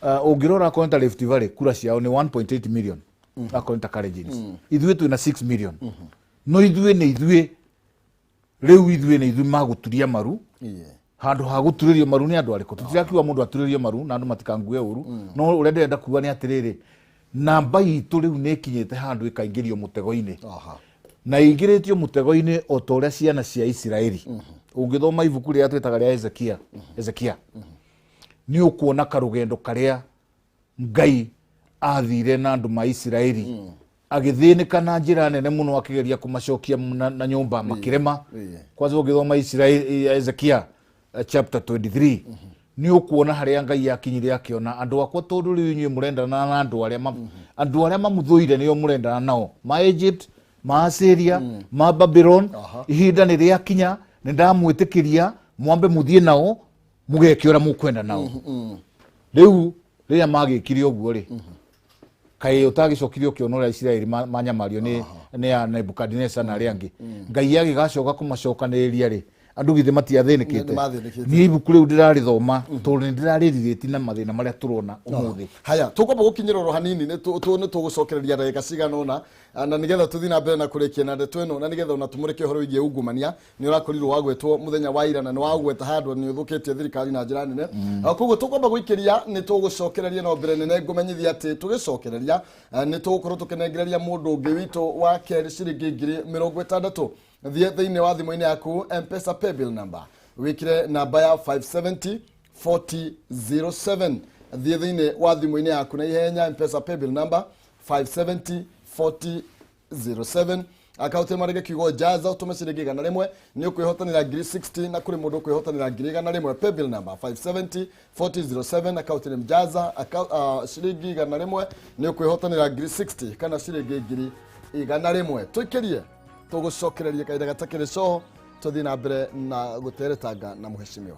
ũngĩrora akorwo nĩ ta Rift Valley, kura ciao nĩ 1.8 million, akorwo nĩ ta Kalenjins ithuĩ twĩna 6 million. No ithuĩ nĩ ithuĩ rĩu, ithuĩ nĩ ithuĩ magũturia maru handũ ha gũturĩrio maru nĩ andũ arĩkũ. Tũtirakiuga mũndũ aturĩrio maru na andũ matikangue ũru, no ũrĩa ndĩrenda kuga nĩ atĩrĩrĩ, namba itũ rĩu nĩ ĩkinyĩte handũ ĩkaingĩrio mũtego-inĩ na ingĩrĩtio mũtego-inĩ o ta ũrĩa ciana cia Isiraeli. Ũngĩthoma ibuku rĩrĩa twĩtaga rĩa Ezekia, nĩ ũkuona karũgendo karĩa Ngai athire na andũ ma Isiraeli agĩthĩnĩka na njĩra nene mũno akĩgeria kũmacokia na nyũmba makĩrema. Kwanza ũngĩthoma Isiraeli, Ezekia chapter 23, nĩ ũkuona harĩa Ngai akinyire akĩona andũ akwa, tondũ rĩu inyuĩ mũrendana na andũ arĩa mamũthũire, nĩo mũrendana nao, ma Egypt, ma Assyria, ma Babylon. Ihinda nĩ rĩakinya nĩ ndamwĩtĩkĩria mwambe mũthiĩ nao mũgeke ũrĩa mũkwenda nao. Rĩu rĩrĩa magĩkire ũguo rĩ, kaĩ ũtagĩcokire ũkĩona ũrĩa Isiraeli manyamario nĩ ya Nebukadineza na arĩa angĩ? Ngai agĩgacoka kũmacokanĩrĩria rĩ, andũ githĩ matiathĩnĩkĩte? Nĩ mathĩnĩkĩte. Niĩ ibuku rĩu ndĩrarĩthoma tondũ nĩ ndĩrarĩrirĩti na mathĩna marĩa tũrona ũmũthĩ. Haya, tũkwamba gũkinyĩra oro hanini, nĩ tũgũcokereria ndagĩka cigana ũna na nĩgetha tũthiĩ na mbere na kũrĩkia na ndeto ĩno, na nĩgetha ona tũmũrĩke ũhoro wĩgiĩ ungumania. Nĩ ũrakorirwo wagwetwo mũthenya wa ira na nĩ wagweta handũ nĩ ũthũkĩtie thirikari na njĩra nene. Koguo tũkwamba gũikĩria, nĩ tũgũcokereria no mbere nene ngũmenyithia atĩ tũgĩcokereria nĩ tũgũkorwo tũkĩnengereria mũndũ ũngĩ witũ wa kerĩ ciringi 60,000. Thiĩ thĩinĩ wa thimũ-inĩ yaku, M-Pesa paybill number, wĩkĩre namba ya 570 4007. Thiĩ thĩinĩ wa thimũ-inĩ yaku na ihenya, M-Pesa paybill number 570 4007, akaunti marĩge kiugo jaza, ũtũme ciringi 100, nĩ ũkwĩhotanĩra 60,000, na kũrĩ mũndũ ũkwĩhotanĩra 100,000. Paybill number 570 4007, akaunti nĩ jaza, ciringi 100, nĩ ũkwĩhotanĩra 60,000 kana ciringi 100,000. Tũikĩrie, tũgũcokereria kahinda gatakĩrĩ coho, tũthiĩ na mbere na gũteretanga na mũhecimiwa.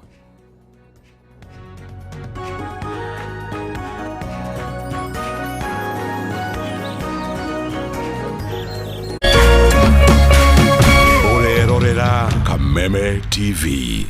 Ũrerorera Kameme TV.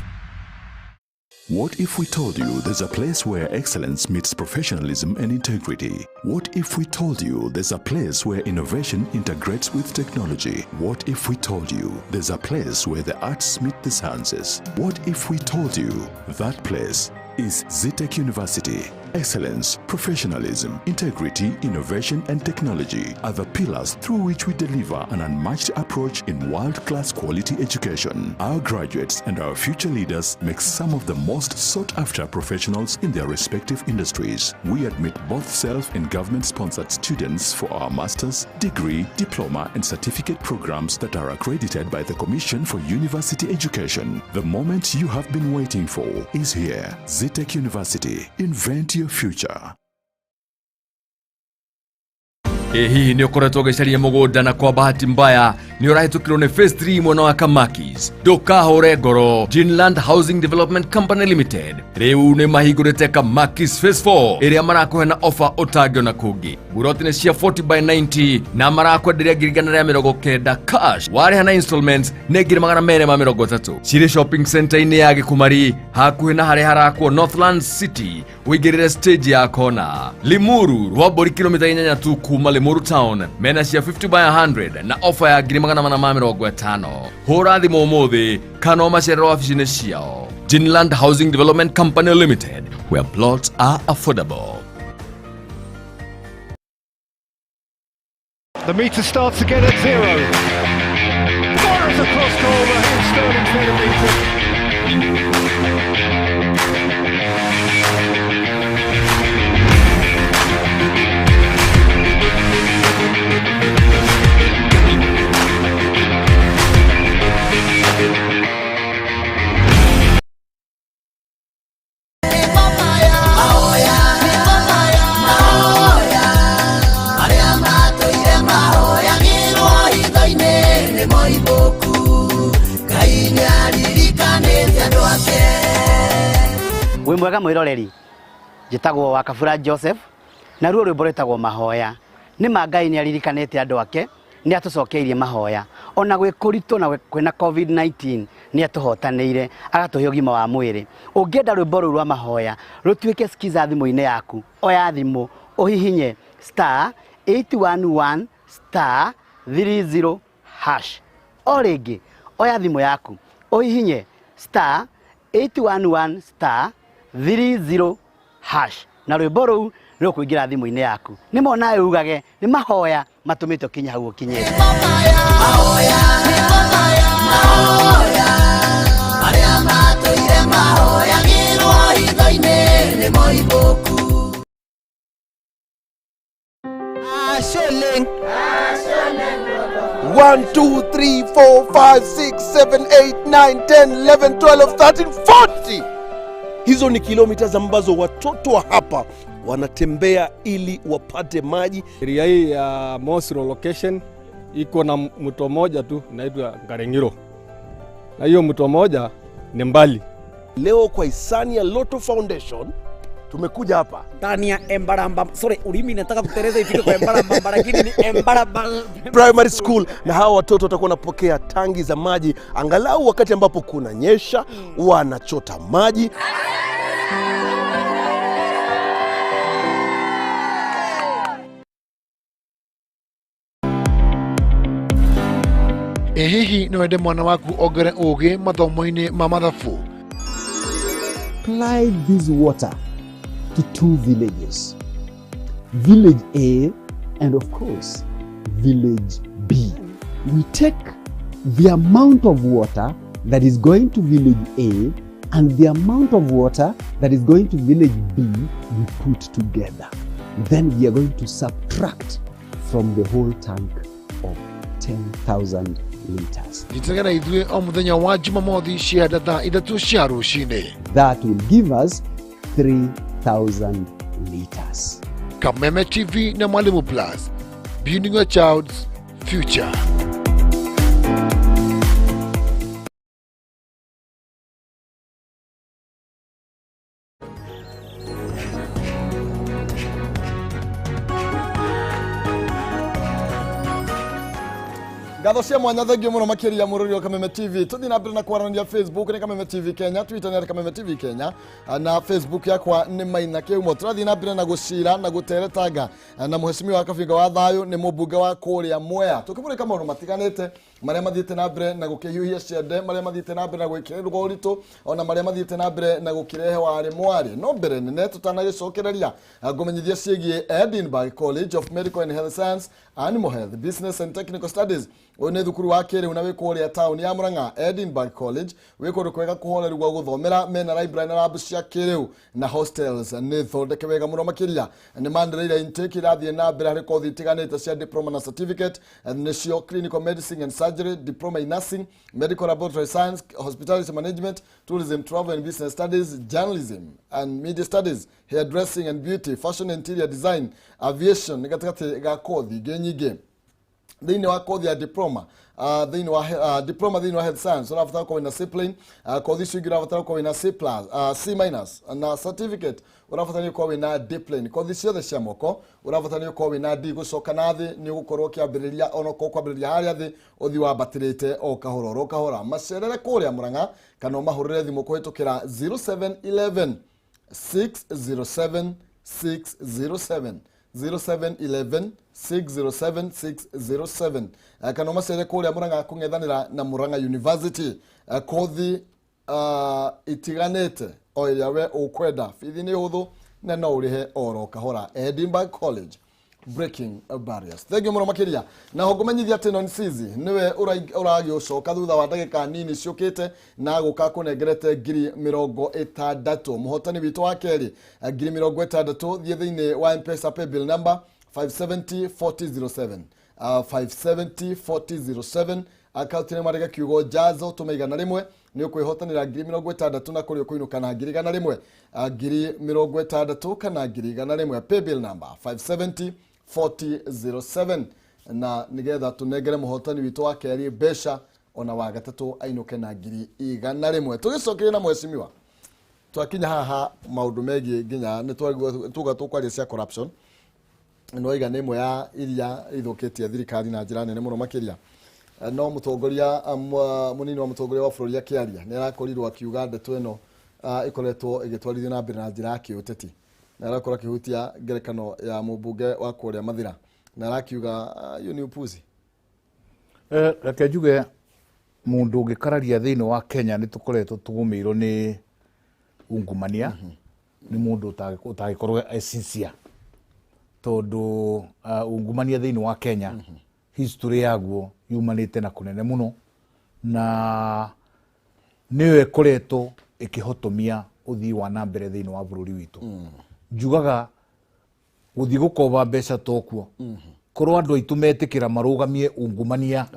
What if we told you there's a place where excellence meets professionalism and integrity? What if we told you there's a place where innovation integrates with technology? What if we told you there's a place where the arts meet the sciences? What if we told you that place is Zetech University? Excellence, professionalism, integrity, innovation, and technology are the pillars through which we deliver an unmatched approach in world-class quality education. Our graduates and our future leaders make some of the most sought-after professionals in their respective industries. We admit both self and government-sponsored students for our master's, degree, diploma, and certificate programs that are accredited by the Commission for University Education. The moment you have been waiting for is here. Zetech University. Invent your future. Ĩ hihi nĩ ũkoretwo ũgĩcaria mũgũnda na kwa bahati mbaya nĩ ũrahĩtũkĩrwo nĩ phase 3 mwena wa Kamakis? Ndũkahũre ngoro. Ginland Housing Development Company Limited rĩu nĩ mahingũrĩte Kamakis phase 4 ĩrĩa marakũhe na offer ũtangĩona kũngĩ. Buroti nĩ cia 40 by 90 na marakwenderia 190,000 cash, warĩha na installments nĩ 230,000. Cirĩ shopping center-inĩ ya Gĩkumari hakuhĩ na harĩa harakwo Northland City, ũingĩrĩre stage ya kona. Limuru Rwambũri kilomita 8 tu kuma Limuru town, mena cia 50 by 100 na offer ya 450,000. Hũra thimũ ũmũthĩ kana ũmacerere wabici-inĩ ciao. Ginland Housing Development Company Limited, where plots are affordable. The meter starts again at 0. Fires across goal, Raheem Sterling's header meter. Wĩ mwega mwĩroreri, njĩtagwo wa Kabura Joseph, na ruo rwĩmbo rwĩtagwo mahoya. Nĩ ma Ngai nĩ aririkanĩte andũ ake, nĩ atũcokeirie mahoya. Ona gwĩ kũritũ na kwĩna COVID-19 nĩ atũhotanĩire, agatũhe ũgima wa mwĩrĩ. Ũngĩenda rwĩmbo rũu rwa mahoya rũtuĩke skiza thimũ-inĩ yaku, oya thimũ ũhihinye star 811 star 30 hash. O rĩngĩ oya thimũ yaku ũhihinye star 811 star 30 hash na rwĩmbo rũu rũkũingĩra thimũ-inĩ yaku. Nĩ mona ugage nĩ mahoya matũmĩte ũkinye hau ũkinyĩte. 1, 2, 3, 4, 5, 6, 7, 8, 9, 10, 11, 12, 13, 40. Hizo ni kilomita ambazo watoto wa hapa wanatembea ili wapate maji. Area hii ya Mosiro location iko na mto moja tu inaitwa Ngarengiro, na hiyo mto moja ni mbali. Leo kwa hisani ya Lotto Foundation tumekuja hapa ndani ya Embaramba. Sorry, ulimi nataka kuteleza ifike kwa Embaramba, lakini ni Embaramba Primary School, na hawa watoto watakuwa wanapokea tangi za maji angalau wakati ambapo kuna nyesha, wanachota maji. Ĩ hihi no wende mwana waku ongere ũgĩ mathomo-inĩ ma mathabu? Apply this water to two villages, Village A and of course Village B. We take the amount of water that is going to Village A and the amount of water that is going to Village B, we put together. Then we are going to subtract from the whole tank of 10,000 liters. Nyitanĩra na ithuĩ o mũthenya wa Jumamothi cia thaa 3 cia rũcinĩ. That will give us 3,000 liters. Kameme TV na Mwalimu Plus, building your child's future. Ngatho cia mwanya, thengio muno makiria mururi wa Kameme TV. Tuthi na mbere na kwaranĩria. Facebook nĩ Kameme TV Kenya, Twitter nĩ Kameme TV Kenya na Facebook yakwa nĩ Maina Kĩhumo. Tũrathiĩ na mbere na gũcira na gũteretanga na mũhecimiwa wa Kabinga wa Thayũ, nĩ mũmbunge wa kũrĩa Mwea, tũkĩmũrĩka maũndũ matiganĩte marĩa mathiĩte na mbere na gũkĩhiũhia ciande, marĩa mathiĩte na mbere na gwĩkĩrĩrwo ũritũ, ona marĩa mathiĩte na mbere na gũkĩrehe warĩ mwarĩ. No mbere nene tũtanagĩcokereria, ngũmenyithia ciĩgiĩ Edinburgh College of Medical and Health Science Animal Health, Business and Technical Studies. Ũyũ nĩ thukuru wa kĩrĩu na wĩ kũrĩa taũni ya Murang'a, Edinburgh College. Wĩ kũndũ kwega kũhoreru gwa gũthomera, mena library na lab cia kĩrĩu na hostels nĩ thondeke wega mũno makĩria. Nĩ manĩrĩire intake irathiĩ na mbere harĩ kothi itiganĩte cia diploma na certificate, nĩcio clinical medicine and surgery, diploma in nursing, medical laboratory science, hospitality management, tourism, travel and business studies, journalism and media studies, hairdressing and beauty, fashion and interior design, aviation nĩ gatagatĩ ga kothi ingĩ nyingĩ. Thĩinĩ wa kothi ya diploma, thĩinĩ wa diploma thĩinĩ wa health science ũrabatara gũkorwo wĩna C plain, kothi icio ingĩ ũrabatara gũkorwo wĩna C plus, C minus, na certificate ũrabatara gũkorwo wĩna D plain. Kothi ciothe cia moko ũrabatara gũkorwo wĩna D gũcoka na thĩ, nĩ ũgũkorwo ũkĩambĩrĩria onokorwo kwambĩrĩria harĩa thĩ ũthiĩ wambatĩrĩte o kahora oro kahora. Macerere kũrĩa Murang'a kana ũmahũrĩre thimũ kũhĩtũkĩra 0711 607 607, 0711 607 607, kana ũmacerere kũrĩa Murang'a kũng'ethanĩra na Murang'a University. Kothi itiganĩte o ĩrĩa we ũkwenda, bithi nĩ hũthũ na no ũrĩhe oro kahora. Edinburgh College, breaking barriers. Thank you mũno makĩria. Na ho ngũmenyithia atĩ Nonsizi nĩwe ũragĩũcoka thutha wa ndagĩka nini ciũkĩte na gũka kũnengerete 60,000. Mũhotani witũ wa kerĩ, 60,000, thiĩ thĩinĩ wa M-Pesa paybill number 570 4007, 570 4007, akaunti nĩ marĩga kiugo jazo, tũme 100, nĩ ũkwĩhotanĩra 60,000 na kũrĩ ũkũinũka na 100,000, 60,000 kana 100,000, paybill number 570 4007, na nigetha tũnengere mũhotani witũ wa kerĩ mbeca ona wa gatatũ ainũke na 100,000. Tũgĩcokerie na mheshimiwa, twakinya haha maũndũ megiĩ nginya nĩ tuga tũkwaria cia corruption, nĩwaiga nĩ ĩmwe ya iria ithũkĩtie thirikari na njĩra nene mũno makĩria. No mũtongoria, mũnini wa mũtongoria wa bũrũri akĩaria nĩ arakorirwo akiuga ndeto ĩno ĩkoretwo ĩgĩtwarithio na mbere na njĩra ya kĩũteti, na arakorwo akĩhutia ngerekano ya mũmbunge wa kũrĩa Mathira na arakiuga hiyo ni upuzi. Reke njuge mũndũ ũngĩkararia thĩinĩ wa Kenya nĩ tũkoretwo tũgũmĩirwo nĩ ungumania, nĩ mũndũ ũtangĩkorwo e sincere, tondũ ungumania thĩinĩ wa Kenya history yaguo yumanĩte na kũnene mũno, na nĩyo ĩkoretwo ĩkĩhotomia ũthii wa na mbere thĩinĩ wa bũrũri witũ. Njugaga gũthiĩ gũkoba mbeca tokuo, korwo andũ aitũ metĩkĩra marũgamie ungumania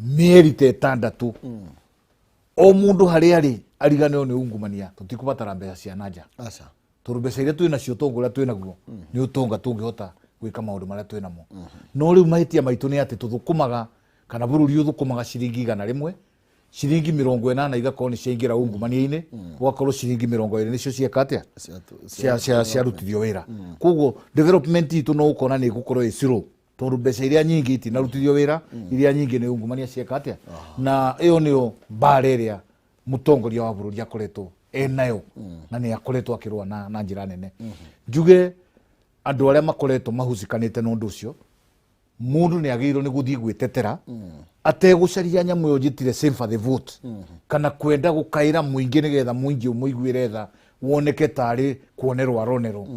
mĩeri ta 6, o mũndũ harĩa arĩ ariganĩrwo nĩ ungumania, tũtikũbatara mbeca cia na nja. Tondũ mbeca iria twĩ nacio, ũtonga ũrĩa twĩ naguo nĩ ũtonga tũngĩhota gwĩka maũndũ marĩa twĩ namo. No rĩu mahĩtia maitũ nĩ atĩ tũthũkũmaga, kana bũrũri ũthũkũmaga ciringi 100, ciringi 80 igakorwo nĩ ciaingĩra ungumania-inĩ, gũgakorwo ciringi 20 nĩcio cieka atĩa, ciarutithio wĩra. Koguo development itũ no ũkona nĩ ĩgũkorwo ĩ slow, tondũ mbeca iria nyingĩ itinarutithio wĩra, iria nyingĩ nĩ ungumania cieka atĩa. Na ĩyo nĩyo mbara ĩrĩa mũtongoria wa bũrũri akoretwo enayo, na nĩ akoretwo akĩrũa na njĩra nene. Njuge andũ arĩa makoretwo mahucikanĩte na ũndũ ũcio, mũndũ nĩ agĩrĩirwo nĩ gũthiĩ gwĩtetera ategũcaria nyamũ ĩyo njĩtire sympathy vote, kana kwenda gũkaĩra mũingĩ nĩgetha mũingĩ ũmũiguĩre tha woneke tarĩ kuonerwo aronerwo.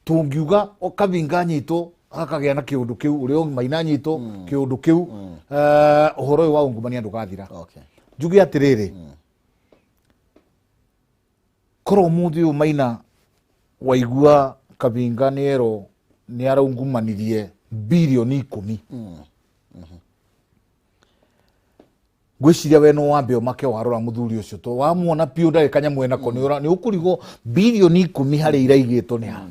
Tũngiuga o Kabinga nyitwo hakagĩa na kĩũndũ kĩu, ũrĩa Maina nyitwo kĩũndũ kĩu, ũhoro ũyũ wa ungumania ndũgathira. Njuge atĩrĩrĩ, korwo ũmũthĩ ũyũ Maina waigua Kabinga nĩ erwo nĩ araungumanirie 10 bilioni, ngwĩciria we no wambe ũmake warora mũthuri ũcio, to wamuona piũ ndarĩ kanyamũ enako, nĩ ũkũrigwo 10 bilioni harĩa iraigĩtwo nĩ ha,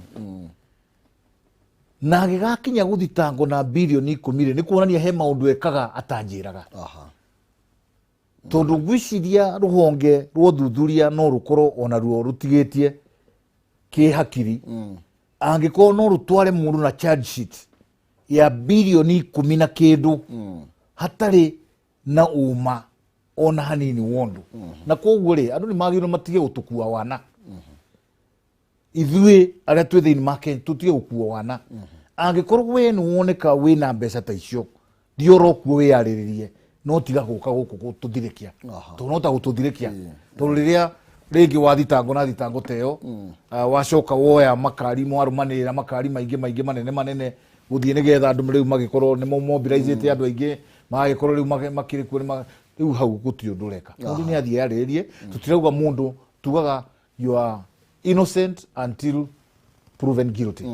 na agĩgakinya gũthitangwo na 10 bilioni rĩ, nĩ kuonania he maũndũ ekaga atanjĩraga, tondũ ngwĩciria rũhonge rwa ũthuthuria no rũkorwo ona ruo rũtigĩtie kĩhakiri, angĩkorwo no rũtware mũndũ na charge sheet ya 10 bilioni na kĩndũ hatarĩ na ũma ona hanini wondu. Na koguo rĩ, andũ nĩ magĩrĩirwo matige gũtũkua wana, ithuĩ arĩa twĩ thĩinĩ wa Kenya tũtige gũkua wana. Angĩkorwo we nĩ woneka wĩna mbeca ta icio, thiĩ oro kuo wĩyarĩrĩrie, no tiga gũka gũkũ gũtũthirĩkia, tondũ no ta gũtũthirĩkia, tondũ rĩrĩa rĩngĩ wathitangwo na thitango ta ĩyo, wacoka woya makari, mwarũmanĩrĩra makari maingĩ maingĩ manene manene, Gũthiĩ nĩgetha andũ rĩu magĩkorwo nĩ mobilizĩte andũ aingĩ, magagĩkorwo rĩu makĩrĩ kuo rĩu hau gũtirĩ ũndũ ũreka. Mũndũ nĩ athiĩ arĩrĩrie. Tũtirauga mũndũ, tugaga you are innocent until proven guilty.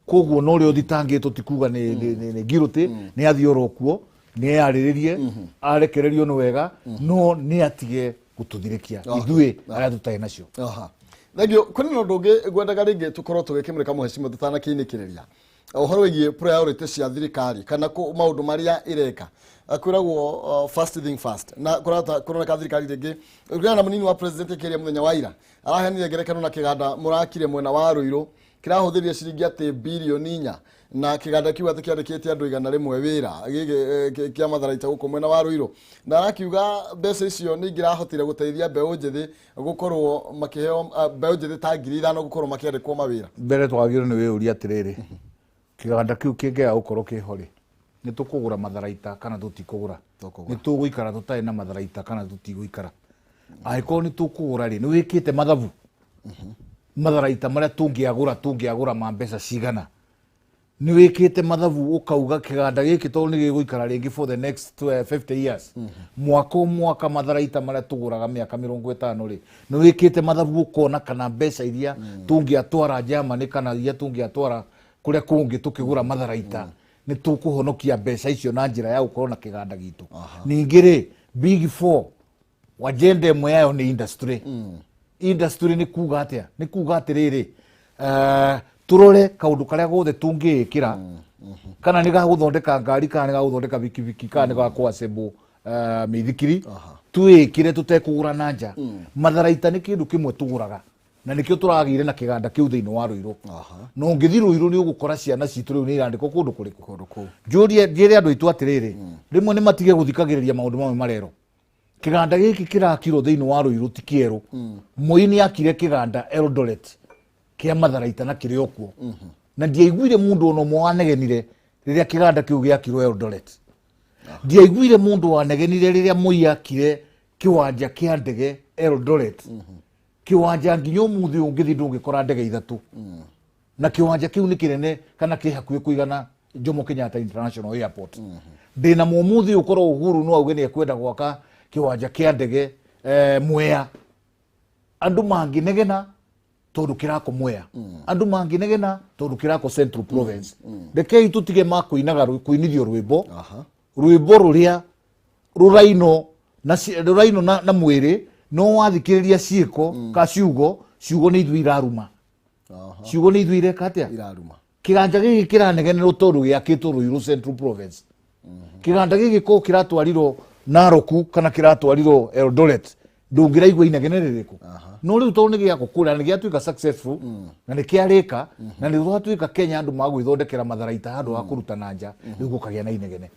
Koguo no ũrĩa ũthitangĩtwo ti kuga nĩ guilty, nĩ athiĩ oro kuo, nĩ eyarĩrĩrie, arekererio nĩ wega, no nĩ atige gũtũthirĩkia ithuĩ arĩa tũtarĩ nacio. Thank you. Kwĩna na ũndũ ũngĩ ngwendaga rĩngĩ tũkorwo tũgĩkĩmũrĩka mũhecimo tũtanakĩinĩkĩrĩria ũhoro wĩgiĩ priority cia thirikari kana maũndũ marĩa ĩreka. Kwĩragwo first thing first, na kũroneka thirikari rĩngĩ kũringana na mũnini wa president akĩaria mũthenya wa ira, araheanire ngerekano na kĩganda mũrakire mwena wa Ruiru kĩrahũthĩria ciringi atĩ birioni 4, na kĩganda kĩu atĩ kĩandĩkĩte andũ 100 wĩra gĩkĩ kĩa matharaita gũkũ mwena wa Ruiru, na arakiuga mbeca icio nĩ ingĩrahotire gũteithia mbeũ njĩthĩ gũkorwo makĩheo, mbeũ njĩthĩ ta 5,000 gũkorwo makĩandĩkwo mawĩra. Mbere twagĩrĩirwo nĩ wĩyũria atĩrĩrĩ, kĩganda kĩu kĩngĩaga gũkorwo kĩho rĩ, nĩ tũkũgũra matharaita kana tũtikũgũra? Nĩ tũgũikara tũtarĩ na matharaita kana tũtigũikara? Angĩkorwo nĩ tũkũgũra rĩ, nĩ wĩkĩte mathabu matharaita marĩa tũngĩagũra ma mbeca cigana? Nĩ wĩkĩte mathabu ũkauga kĩganda gĩkĩ tondũ nĩ gĩgũikara rĩngĩ for the next 50 years, mwaka o mwaka matharaita marĩa tũgũraga mĩaka 50 rĩ, nĩ wĩkĩte mathabu ũkona kana mbeca iria tũngĩatwara Germany kana iria tũngĩatwara kũrĩa kũngĩ tũkĩgũra matharaita, nĩ tũkũhonokia mbeca icio na njĩra ya gũkorwo na kĩganda gitũ? Ningĩ rĩ, Big Four agenda ĩmwe yayo nĩ industry. Industry nĩ kuga atĩa? Nĩ kuga atĩrĩrĩ, tũrore kaũndũ karĩa gothe tũngĩĩkĩra, kana nĩ ga gũthondeka ngari, kana nĩ ga gũthondeka bikibiki, kana nĩ ga kũassemble mĩithikiri, twĩkĩre tũtekũgũra na nja. Matharaita nĩ kĩndũ kĩmwe tũgũraga, na nĩkĩo tũragĩire na kĩganda kĩu thĩinĩ wa Ruiru. No ũngĩthiĩ Ruiru nĩ ũgũkora ciana citũ rĩu nĩ irandĩkwo kũndũ kũrĩkũ. Njũrie, njĩre andũ aitũ atĩrĩrĩ, rĩmwe nĩ matige gũthikagĩrĩria maũndũ mamwe marerwo. Kĩganda gĩkĩ kĩrakirwo thĩinĩ wa Ruiru ti kĩerũ. Moi nĩ akire kĩganda Eldoret kĩa matharaita na kĩrĩ o kuo, na ndiaiguire mũndũ ona ũmwe wanegenire rĩrĩa kĩganda kĩu gĩakirwo Eldoret. Ndiaiguire mũndũ wanegenire rĩrĩa Moi akire kĩwanja kĩa ndege Eldoret, kĩwanja nginya ũmũthĩ ũngĩthiĩ ndũngĩkora ndege 3, na kĩwanja kĩu nĩ kĩnene kana kĩ hakuhĩ kũigana Jomo Kenyatta International Airport. Ndĩna mũmũthĩ ũkorwo Uhuru no auge nĩ ekwenda gwaka kĩwanja kĩa ndege Mwea, andũ mangĩnegena tondũ kĩrako Mwea, andũ mangĩnegena tondũ kĩrako Central Province. Rekei tũtige ma kũinaga kũinithio rwĩmbo, rwĩmbo rũrĩa rũraino na rũraino na mwĩrĩ, no wathikĩrĩria ciĩko ka ciugo, ciugo nĩ ithuĩ iraruma, ciugo nĩ ithuĩ ireka atĩa? Iraruma. Kĩganda gĩkĩ kĩranegenerwo tondũ gĩakĩtwo Ruiru Central Province. Kĩganda gĩkĩ korwo kĩratwarirwo Narok kana kĩratwarirwo Eldoret, ndũngĩraigua inegene rĩrĩkũ. No rĩu tondũ nĩ gĩakwo kũrĩa na nĩ gĩatuĩka successful na nĩ kĩarĩka na nĩ gwatuĩka Kenya andũ magwĩthondekera matharaita handũ ha kũruta na nja, rĩu gũkagĩa na inegene.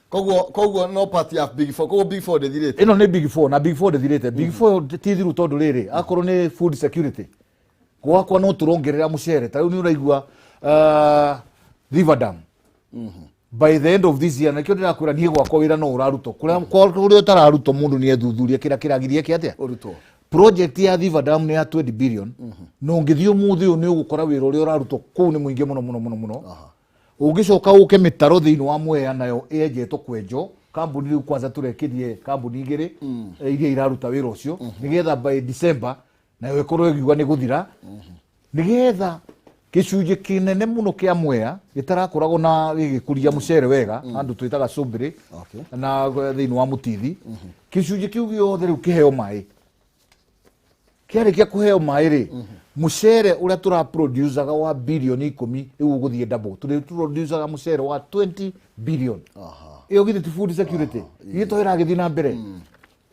Koguo no part ya Big Four, koguo Big Four ndĩthirĩte. Ĩno nĩ Big Four, na Big Four ndĩthirĩte. Big Four ti thiru tondũ rĩrĩ, akorwo nĩ food security, gwakwa no tũrongerera mũcere. Ta rĩu nĩ ũraigua River Dam by the end of this year, nakĩo ndĩrakwĩra niĩ gwakwa wĩra no ũrarutwo. Kũrĩa ũtararutwo, mũndũ nĩ ethuthurie kĩrĩa kĩragirie kĩ atĩa ũrutwo. Project ya River Dam nĩ ya 20 billion, na ũngĩthiĩ ũmũthĩ ũyũ nĩ ũgũkora wĩra ũrĩa ũrarutwo kũu nĩ mũingĩ mũno mũno mũno mũno. Ũngĩcoka ũke mĩtaro thĩinĩ wa Mwea nayo ĩenjetwo kwenjwo, kambuni rĩu kwanza tũrekĩrie kambuni 2 iria iraruta wĩra ũcio, nĩgetha by December nayo ĩkorwo ĩgiuga nĩ gũthira, nĩgetha gĩcunjĩ kĩnene mũno kĩa Mwea gĩtarakoragwo na gĩgĩkũria mũcere wega, handũ twĩtaga Cũmbĩrĩ na thĩinĩ wa Mũtithi, gĩcunjĩ kĩu gĩothe rĩu kĩheo maĩ. Kĩarĩkia kũheo maĩ rĩ, mũcere ũrĩa tũraproducaga wa birioni 10 rĩu ũgũthiĩ double. Tũrĩ producaga mũcere wa 20 billion. Ĩyo githĩ ti food security? Githĩ to ĩragĩthiĩ na mbere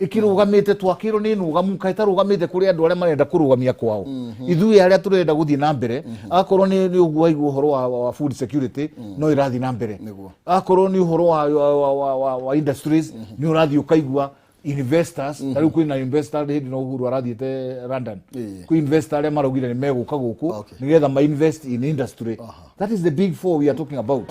ĩkĩrũgamĩte? Twakĩrwo nĩ nũgamu, kaĩ tarũgamĩte kũrĩ andũ arĩa marenda kũrũgamia kwao, ithuĩ arĩa tũrenda gũthiĩ na mbere. Akorwo nĩ ũguo waigua ũhoro wa food security no ĩrathiĩ na mbere, akorwo nĩ ũhoro wa industries nĩ ũrathiĩ ũkaigua. Investors, ta rĩu kwĩna investor hĩndĩ no Uhuru arathiĩte London, kwĩ investor arĩa maraugire nĩ megũka gũkũ nĩgetha ma invest in industry. That is the big four we are talking about.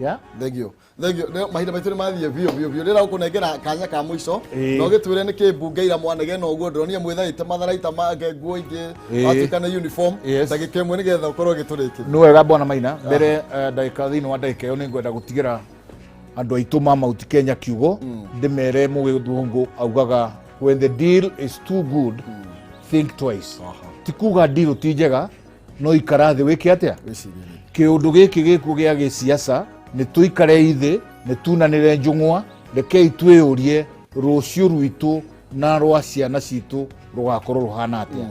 Yeah. Thank you. Thank you. Nĩ- mahinda maitũ nĩ mathiĩ biũ biũ biũ. Rĩra ũkũnengera kanya ka mũico. Na ũgĩtwĩre nĩkĩ mbunge ira mwanegena ũguo, ndĩronire mwĩthaĩte matharaita mange nguo ingĩ watuĩka nĩ uniform. Ndagĩka ĩmwe nĩgetha ũkorwo ũgĩtũrĩkĩria. Nĩ wega, bwana Maina. Mbere ndagĩka, thĩinĩ wa ndagĩka ĩyo, nĩ ngwenda gũtigĩra andũ aitũ ma Mount Kenya kiugo, ndĩmere mũgĩthũngũ augaga, "When the deal is too good, think twice." Ti kuga deal ti njega, no ikara thĩ wĩke atĩa kĩũndũ gĩkĩ gĩkuo gĩa gĩsiasa. Nĩ tũikare ithĩ, nĩ tunanĩre njũng'wa. Rekei twĩyũrie rũciũ rwitũ na rwa ciana citũ rũgakorwo rũhana atĩa.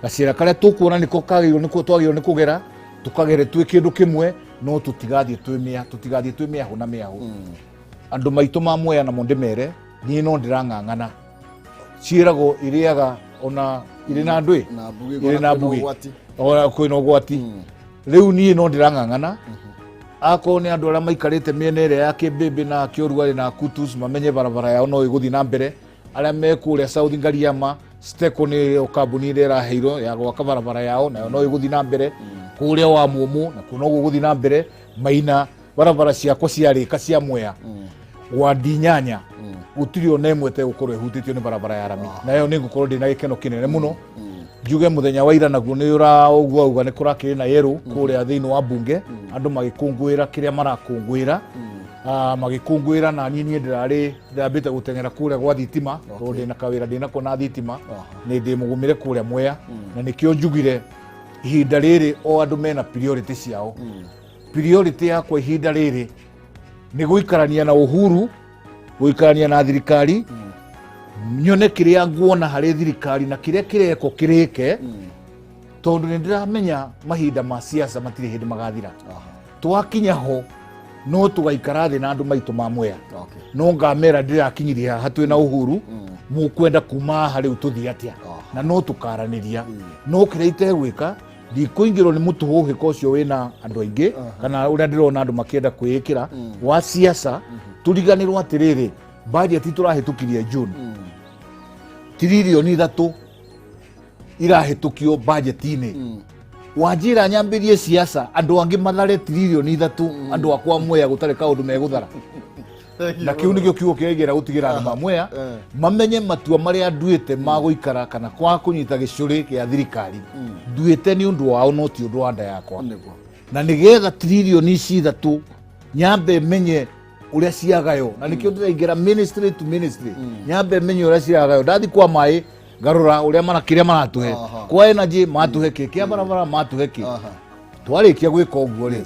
Gacĩra karĩa tũkuona nĩko kagĩrĩirwo, nĩko twagĩrĩirwo nĩ kũgera, tũkagere twĩ kĩndũ kĩmwe, no tũtigathiĩ twĩ mĩa tũtigathiĩ twĩ mĩahũ na mĩahũ. Andũ maitũ ma Mwea namo ndĩmere niĩ no ndĩrang'ang'ana, ciĩragwo irĩaga ona irĩ na ndwĩ Na mbugi, irĩ na kwĩna mbugi ũgwati. Ona kwĩna ũgwati. Rĩu niĩ no ndĩrang'ang'ana, akorwo nĩ andũ arĩa maikarĩte mĩena ĩrĩa ya Kĩmbĩmbĩ na Kĩũrugarĩ na Kutus, mamenye barabara yao no ĩgũthiĩ na mbere. Arĩa me kũrĩa South Ngariama, Steco nĩyo kambuni ĩrĩa ĩraheirwo ya gwaka barabara yao, nayo no ĩgũthiĩ na mbere. Kũrĩa wa Mũmũ nakuo no gũgũthiĩ na mbere. Maina, barabara ciakwa ciarĩka cia Mwea wandi 8, gũtirĩ ona ĩmwe ĩtegũkorwo ĩhutĩtio nĩ barabara ya rami, nayo nĩ ngũkorwo ndĩna gĩkeno kĩnene mũno. Njuge mũthenya wa ira naguo nĩ ũra ũguo auga nĩ kũrakĩrĩ na yerũ kũrĩa thĩinĩ wa mbunge, andũ magĩkũngũĩra kĩrĩa marakũngũĩra. Magĩkũngũĩra na niĩ ndĩrarĩ ndĩrambĩte gũteng'era kũrĩa gwa thitima, tondũ ndĩna kawĩra ndĩnako na thitima, nĩ ndĩ mũgũmĩre kũrĩa Mwea. Na nĩkĩo njugire ihinda rĩrĩ o andũ mena priority ciao. Priority yakwa ihinda rĩrĩ nĩ gũikarania na Uhuru, gũikarania na thirikari, nyone kĩrĩa nguona harĩ thirikari na kĩrĩa kĩrekwo kĩrĩke, tondũ nĩ ndĩramenya mahinda ma siasa matirĩ hĩndĩ magathira. Twakinya ho no tũgaikara thĩ na andũ maitũ ma Mwea, no ngamera ndĩrakinyirie haha twĩ na Uhuru, mũkwenda kuma haha rĩu tũthiĩ atĩa, na no tũkaranĩria. No kĩrĩa itegwĩka, ndikũingĩrwo nĩ mũtũhũhĩko ũcio wĩna andũ aingĩ kana ũrĩa ndĩrona andũ makĩenda kwĩĩkĩra wa siasa, tũriganĩrwo atĩrĩrĩ, budget tũrahĩtũkirie June, 3 tiririoni irahĩtũkio budget-inĩ. Wanjĩra nyambĩrie siasa andũ angĩ mathare 3 tiririoni, andũ akwa Mwea gũtarĩ kaũndũ megũthara. Na kĩu nĩkĩo kiugo kĩrĩa ingĩenda gũtigĩra andũ ma Mwea, mamenye matua marĩa nduĩte ma gũikara kana kwa kũnyita gĩcũrĩ gĩa thirikari, nduĩte nĩ ũndũ wao, no ti ũndũ wa nda yakwa. Na nĩgetha 3 tiririoni ici nyambe menye ũrĩa ciagayo, na nĩkĩo ndĩraingĩra ministry to ministry, nyambe menye ũrĩa ciragayo. Ndathi kwa maĩ ngarora ũrĩa mara kĩrĩa maratũhe, kwa energy matũhe kĩ, kĩa barabara matũhe kĩ. Twarĩkia gwĩka ũguo rĩ,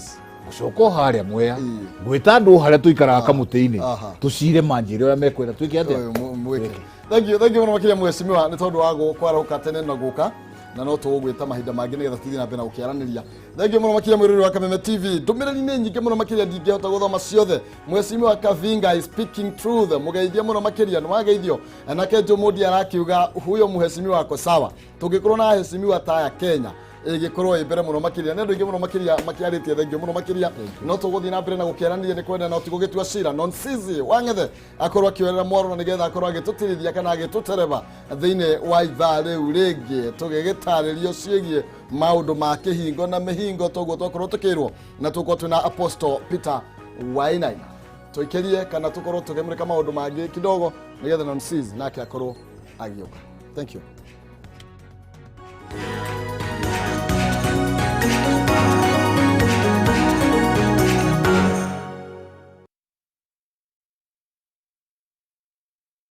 gũcoka o harĩa Mwea, ngwĩta andũ harĩa tũikaraga kamũtĩ-inĩ, tũcire manjĩre ũrĩa mekwenda twĩke atĩa. Mwĩke. Thank you, thank you mũno makĩria, mheshimiwa, nĩ tondũ wa kwarahũka tene na gũka, na no tũgũgwĩta mahinda mangĩ nĩgetha tũthiĩ na mbere na gũkĩaranĩria. Thank you mũno makĩria, mwĩrori wa Kameme TV. Ndũmĩrĩri nĩ nyingĩ mũno makĩria, ndingĩhota gũthoma ciothe. Mheshimiwa Kavinga is speaking truth, mũgeithie mũno makĩria, nĩ wageithio. Nake Jomodi arakiuga huyo mheshimiwa ako sawa, tũngĩkorwo na heshimiwa taya Kenya ĩgĩkorwo ĩ mbere mũno makĩria. Nĩ andũ aingĩ mũno makĩria makĩarĩtie. Thank you mũno makĩria. No tũgũthiĩ na mbere na gũkĩaranĩria, nĩ kwenda no ti gũgĩtua cira. Nonsizi Wang'ethe akorwo akĩoerera mwaro na nĩgetha akorwo agĩtũtirithia kana agĩtũtereba thĩinĩ wa ithaa rĩu rĩngĩ, tũgĩgĩtarĩrio ciĩgiĩ maũndũ ma kĩhingo na mĩhingo, toguo twakorwo tũkĩrwo na tũkorwo twĩna Apostle Peter Wainaina. Tũikĩrie kana tũkorwo tũkĩmũrĩka maũndũ mangĩ kidogo nĩgetha Nonsizi nake akorwo agĩũka. Thank you.